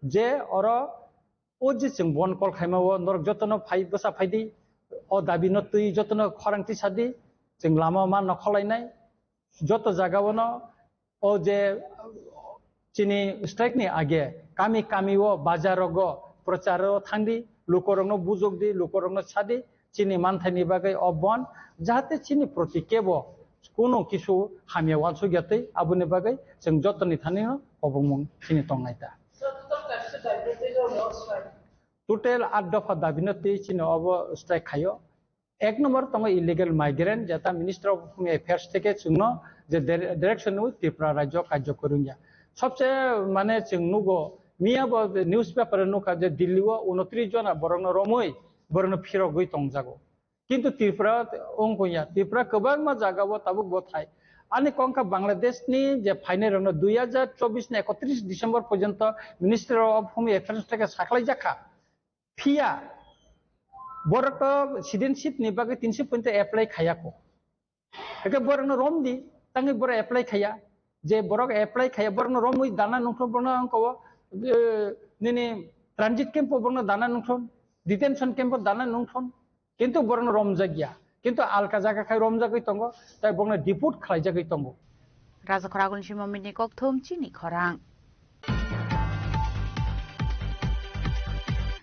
je oro o je chwng bon kol khaima o norok jotono phai bwsa phai di, o dabi no twi jotono khorang tisa di, chwng lama ma no kholainai, joto jaga o no o je chini strike ni age kami kami o bazar rogo prochar o thang di, lukorok no bujok di, lukorok no sa di, chini manthai ni bagwi o bon, jahate chini proti kebo kuno kisu hamya wansuk ya twi, aboni bagwi chwng jotoni thani no kobongmung chini tongnai ta. Total aat dopha dabi no twi chini obo strike khaio. Ek number tongo illegal migrant, jeta Minister of Home Affairs theke chwngno je dire-, direction no Tripura rajyo karjo kwrwngya. Sobse mane chwng nugo, miya bo newspaper o nukha je Delhi o unotris jona borokno romwi borokno phirogwi tongjago. Kintu Tripura wngkha ya, Tripura kwbangma jaga o tabuk bo thai. Ani kongkha Bangladesh ni je phainai rokno dui hajar chobbish ni ekotris December porjonto Ministry of Home Affairs theke saklai jakha. Phiya borok to citizenship ni bagwi tinsi pointo apply khaya ko. Eke borok no rom di, tangwi borok apply khaya. Je borok apply khaya, borok no romwi dana nungthon, borok no angko, eh, nini transit camp o borok no dana nungthon, detention camp o dana nungthon. Kintu borokno romjakya. Kintu alka jaga khai romjagwi tongo, tai borokno deport khlaijagwi tongo. Rajakhor Agulni simi Momitni kokthum chini khorang.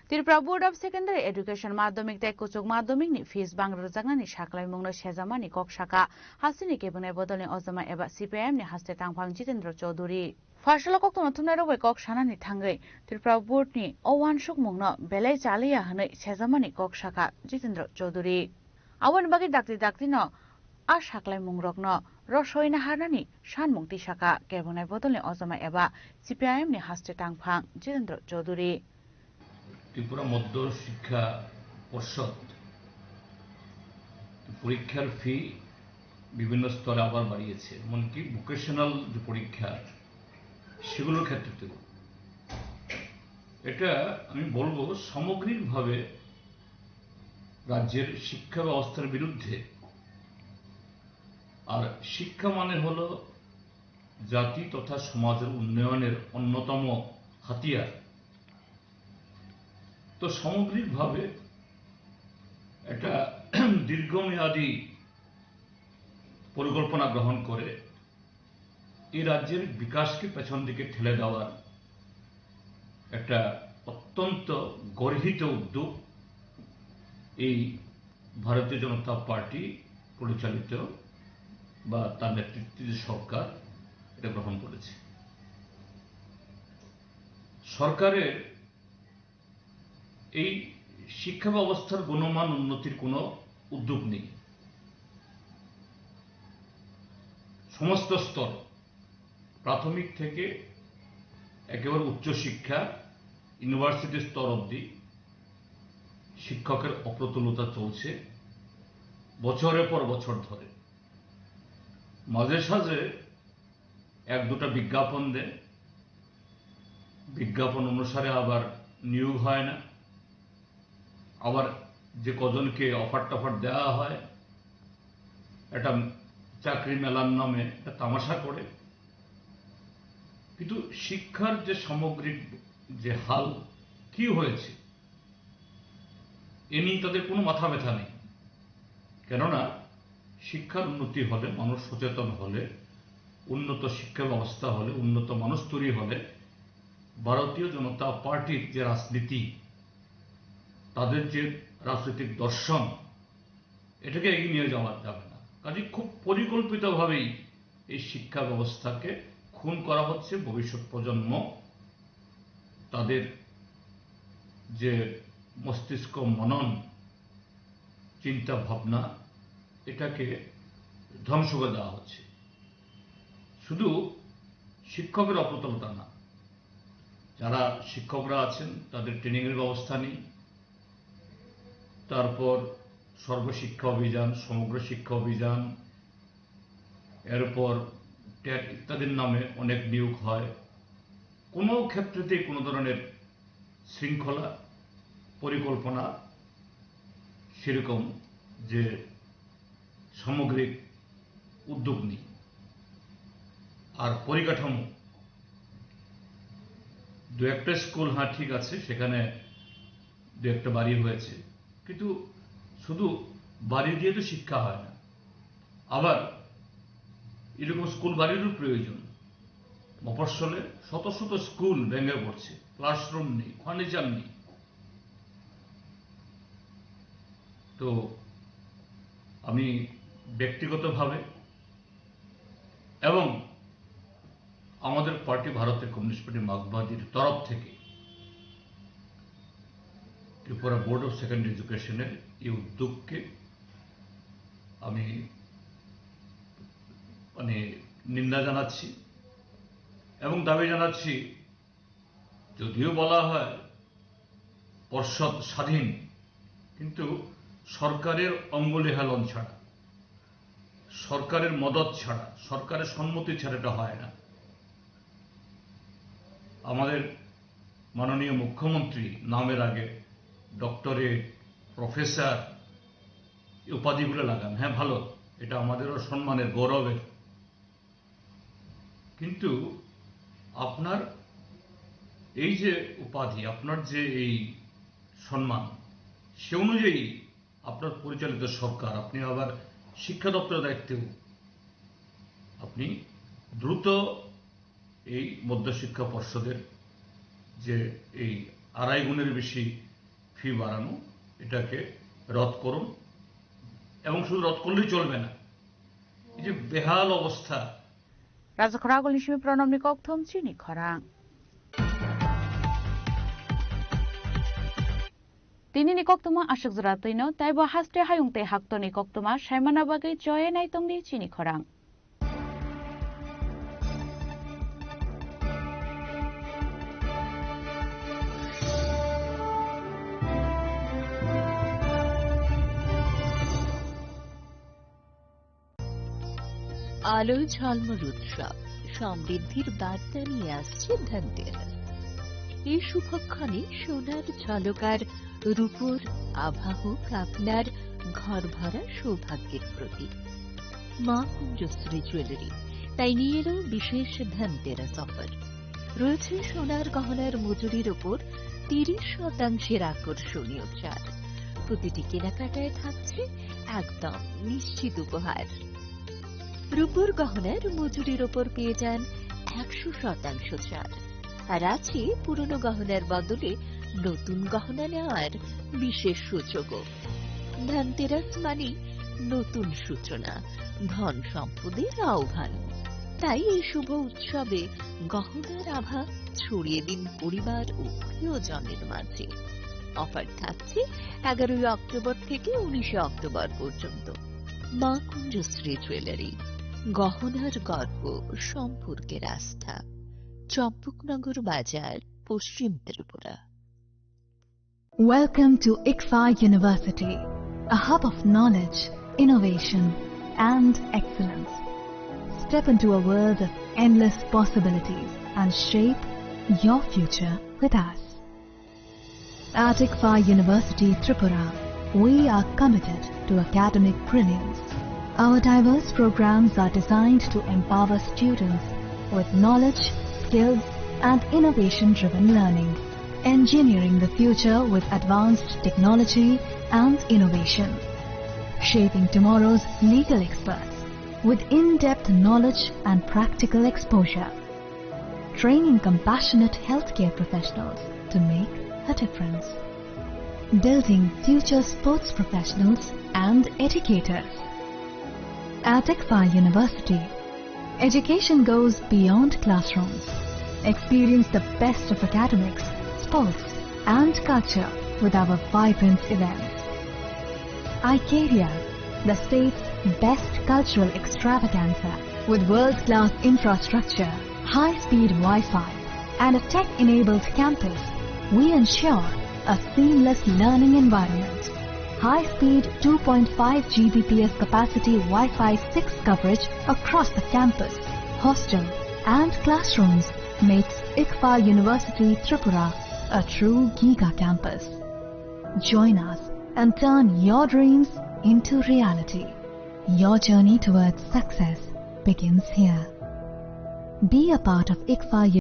Tripura Board of Secondary Education Madhyamik tei Kuchuk Madhyamikni fees bang rwjaknani saklaimungno sejamani kok saka. Hasteni kebengni bodolni ojama eba C P I M ni haste tangphang Jitendra Chaudhary. Pharsalo koktwma thumnairok bai kok sanani thangwi Tripura Board ni o uansukmungno belai chaliya hwnwi sejamani kok saka Jitendra Chaudhary. Aboni bagwi dakti daktino a saklaimungrokno rosoi naharnani sanmung tisaka kebongnai bodolni ojama eba C P I M ni haste tangphang Jitendra Chaudhary. Tripura মধ্য শিক্ষা পর্ষদ পরীক্ষার ফি বিভিন্ন স্তরে আবার বাড়িয়েছে, এমনকি ভোকেশনাল যে পরীক্ষা সেগুলোর ক্ষেত্রেও। এটা আমি বলবো সামগ্রিকভাবে রাজ্যের শিক্ষা ব্যবস্থার বিরুদ্ধে। আর শিক্ষা মানে হলো জাতি তথা সমাজের উন্নয়নের অন্যতম হাতিয়ার। তো সামগ্রিকভাবে একটা দীর্ঘমেয়াদী পরিকল্পনা গ্রহণ করে এই রাজ্যের বিকাশকে পেছন দিকে ঠেলে দেওয়ার একটা অত্যন্ত গর্হিত উদ্যোগ এই ভারতীয় জনতা পার্টি পরিচালিত বা তার নেতৃত্বে যে সরকার এটা গ্রহণ করেছে। সরকারের এই শিক্ষা ব্যবস্থার গুণমান উন্নতির কোনো উদ্যোগ নেই। সমস্ত স্তর, প্রাথমিক থেকে একেবারে উচ্চশিক্ষা, ইউনিভার্সিটি স্তর অবধি শিক্ষকের অপ্রতুলতা চলছে বছরের পর বছর ধরে। মাঝে সাঝে এক দুটা বিজ্ঞাপন দেয়, বিজ্ঞাপন অনুসারে আবার নিয়োগ হয় না। আবার যে কজনকে অফার টফার দেওয়া হয়, একটা চাকরি মেলার নামে একটা তামাশা করে। কিন্তু শিক্ষার যে সামগ্রিক যে হাল, কি হয়েছে, এ নিয়ে তাদের কোনো মাথা ব্যথা নেই। কেননা শিক্ষার উন্নতি হলে, মানুষ সচেতন হলে, উন্নত শিক্ষা ব্যবস্থা হলে, উন্নত মানুষ তৈরি হলে ভারতীয় জনতা পার্টির যে রাজনীতি, তাদের যে রাজনৈতিক দর্শন, এটাকে এগিয়ে নিয়ে যাওয়া যাবে না। কাজেই খুব পরিকল্পিতভাবেই এই শিক্ষা ব্যবস্থাকে খুন করা হচ্ছে। ভবিষ্যৎ প্রজন্ম, তাদের যে মস্তিষ্ক মনন, চিন্তা ভাবনা, এটাকে ধ্বংস করে দেওয়া হচ্ছে। শুধু শিক্ষকের অপ্রতুলতা না, যারা শিক্ষকরা আছেন তাদের ট্রেনিংয়ের ব্যবস্থা নেই। তারপর সর্বশিক্ষা অভিযান, সমগ্র শিক্ষা অভিযান, এরপর টেট ইত্যাদির নামে অনেক নিয়োগ হয়। কোনো ক্ষেত্রেতেই কোনো ধরনের শৃঙ্খলা, পরিকল্পনা সেরকম যে সামগ্রিক উদ্যোগ নেই। আর পরিকাঠামো, দু একটা স্কুল, হ্যাঁ, ঠিক আছে, সেখানে দু একটা বাড়ি হয়েছে, কিন্তু শুধু বাড়ি দিয়ে তো শিক্ষা হয় না। আবার এরকম স্কুল বাড়িরও প্রয়োজন। মফস্বলে শত শত স্কুল ভেঙে পড়ছে, ক্লাসরুম নেই, ফার্নিচার নেই। তো আমি ব্যক্তিগতভাবে এবং আমাদের পার্টি, ভারতের কমিউনিস্ট পার্টি মার্কসবাদীর তরফ থেকে ত্রিপুরা বোর্ড অফ সেকেন্ডারি এডুকেশনের এই উদ্যোগকে আমি মানে নিন্দা জানাচ্ছি এবং দাবি জানাচ্ছি, যদিও বলা হয় পর্ষদ স্বাধীন, কিন্তু সরকারের অঙ্গুলি হেলন ছাড়া, সরকারের মদত ছাড়া, সরকারের সম্মতি ছাড়া এটা হয় না। আমাদের মাননীয় মুখ্যমন্ত্রী নামের আগে ডক্টরেট, প্রফেসর, এই উপাধিগুলো লাগান। হ্যাঁ, ভালো, এটা আমাদেরও সম্মানের, গৌরবের। কিন্তু আপনার এই যে উপাধি, আপনার যে এই সম্মান, সে অনুযায়ী আপনার পরিচালিত সরকার, আপনি আবার শিক্ষা দপ্তরের দায়িত্বেও, আপনি দ্রুত এই মধ্যশিক্ষা পর্ষদের যে এই আড়াই গুণের বেশি ফি বাড়ানো, এটাকে রদ করুন। এবং শুধু রদ করলেই চলবে না, এই যে বেহাল অবস্থা। Rajakhor Agulni simi Pranobni kokthom chini khorang. Tinini koktoma aswk jora twino, taibo haste hayung tei haktorni koktoma saimana bagwi choye naitongdi chini khorang. আলোয় ঝলমল উৎসব, সমৃদ্ধির বার্তা নিয়ে আসছে ধনতেরাস। এই শুভক্ষণে সোনার ঝলকার রূপোর আভা হোক আপনার ঘর ভরা সৌভাগ্যের প্রতীক। মা কুঞ্জশ্রী জুয়েলারি তাই নিয়ে এলো বিশেষ ধনতেরাস অফার। রয়েছে সোনার গহনার মজুরির ওপর তিরিশ শতাংশের আকর্ষণীয় ছাড়। প্রতিটি কেনাকাটায় থাকছে একদম নিশ্চিত উপহার। রূপোর গহনার মজুরির ওপর পেয়ে যান একশো শতাংশ ছাড়। আর আছে পুরনো গহনার বদলে নতুন গহনা নেওয়ার বিশেষ সুযোগও। ধনতেরাস মানে নতুন সূচনা, ধন সম্পদের আহ্বান। তাই এই শুভ উৎসবে গহনার আভা ছড়িয়ে দিন পরিবার ও প্রিয়জনের মাঝে। অফার থাকছে এগারোই অক্টোবর থেকে উনিশে অক্টোবর পর্যন্ত। মা কুঞ্জশ্রী জুয়েলারি, গহনার গর্ব, সম্পর্কের আস্থা। চম্পকনগর বাজার, পশ্চিম Tripura. Welcome to ICFAI University, a hub of knowledge, innovation, and excellence. Step into a world of endless possibilities and shape your future with us. At ICFAI University Tripura, we are committed to academic brilliance. Our diverse programs are designed to empower students with knowledge, skills, and innovation-driven learning, engineering the future with advanced technology and innovation, shaping tomorrow's legal experts with in-depth knowledge and practical exposure, training compassionate healthcare professionals to make a difference, building future sports professionals and educators. At ICFAI University, Education goes beyond classrooms. Experience the best of academics, sports, and culture with our vibrant events. Icaria, the state's best cultural extravaganza, with world-class infrastructure, high-speed Wi-Fi, and a tech-enabled campus, we ensure a seamless learning environment. High-speed two point five G B P S capacity Wi-Fi six coverage across the campus, hostel, and classrooms makes ICFA University Tripura a true giga campus. Join us and turn your dreams into reality. Your journey towards success begins here. Be a part of ICFA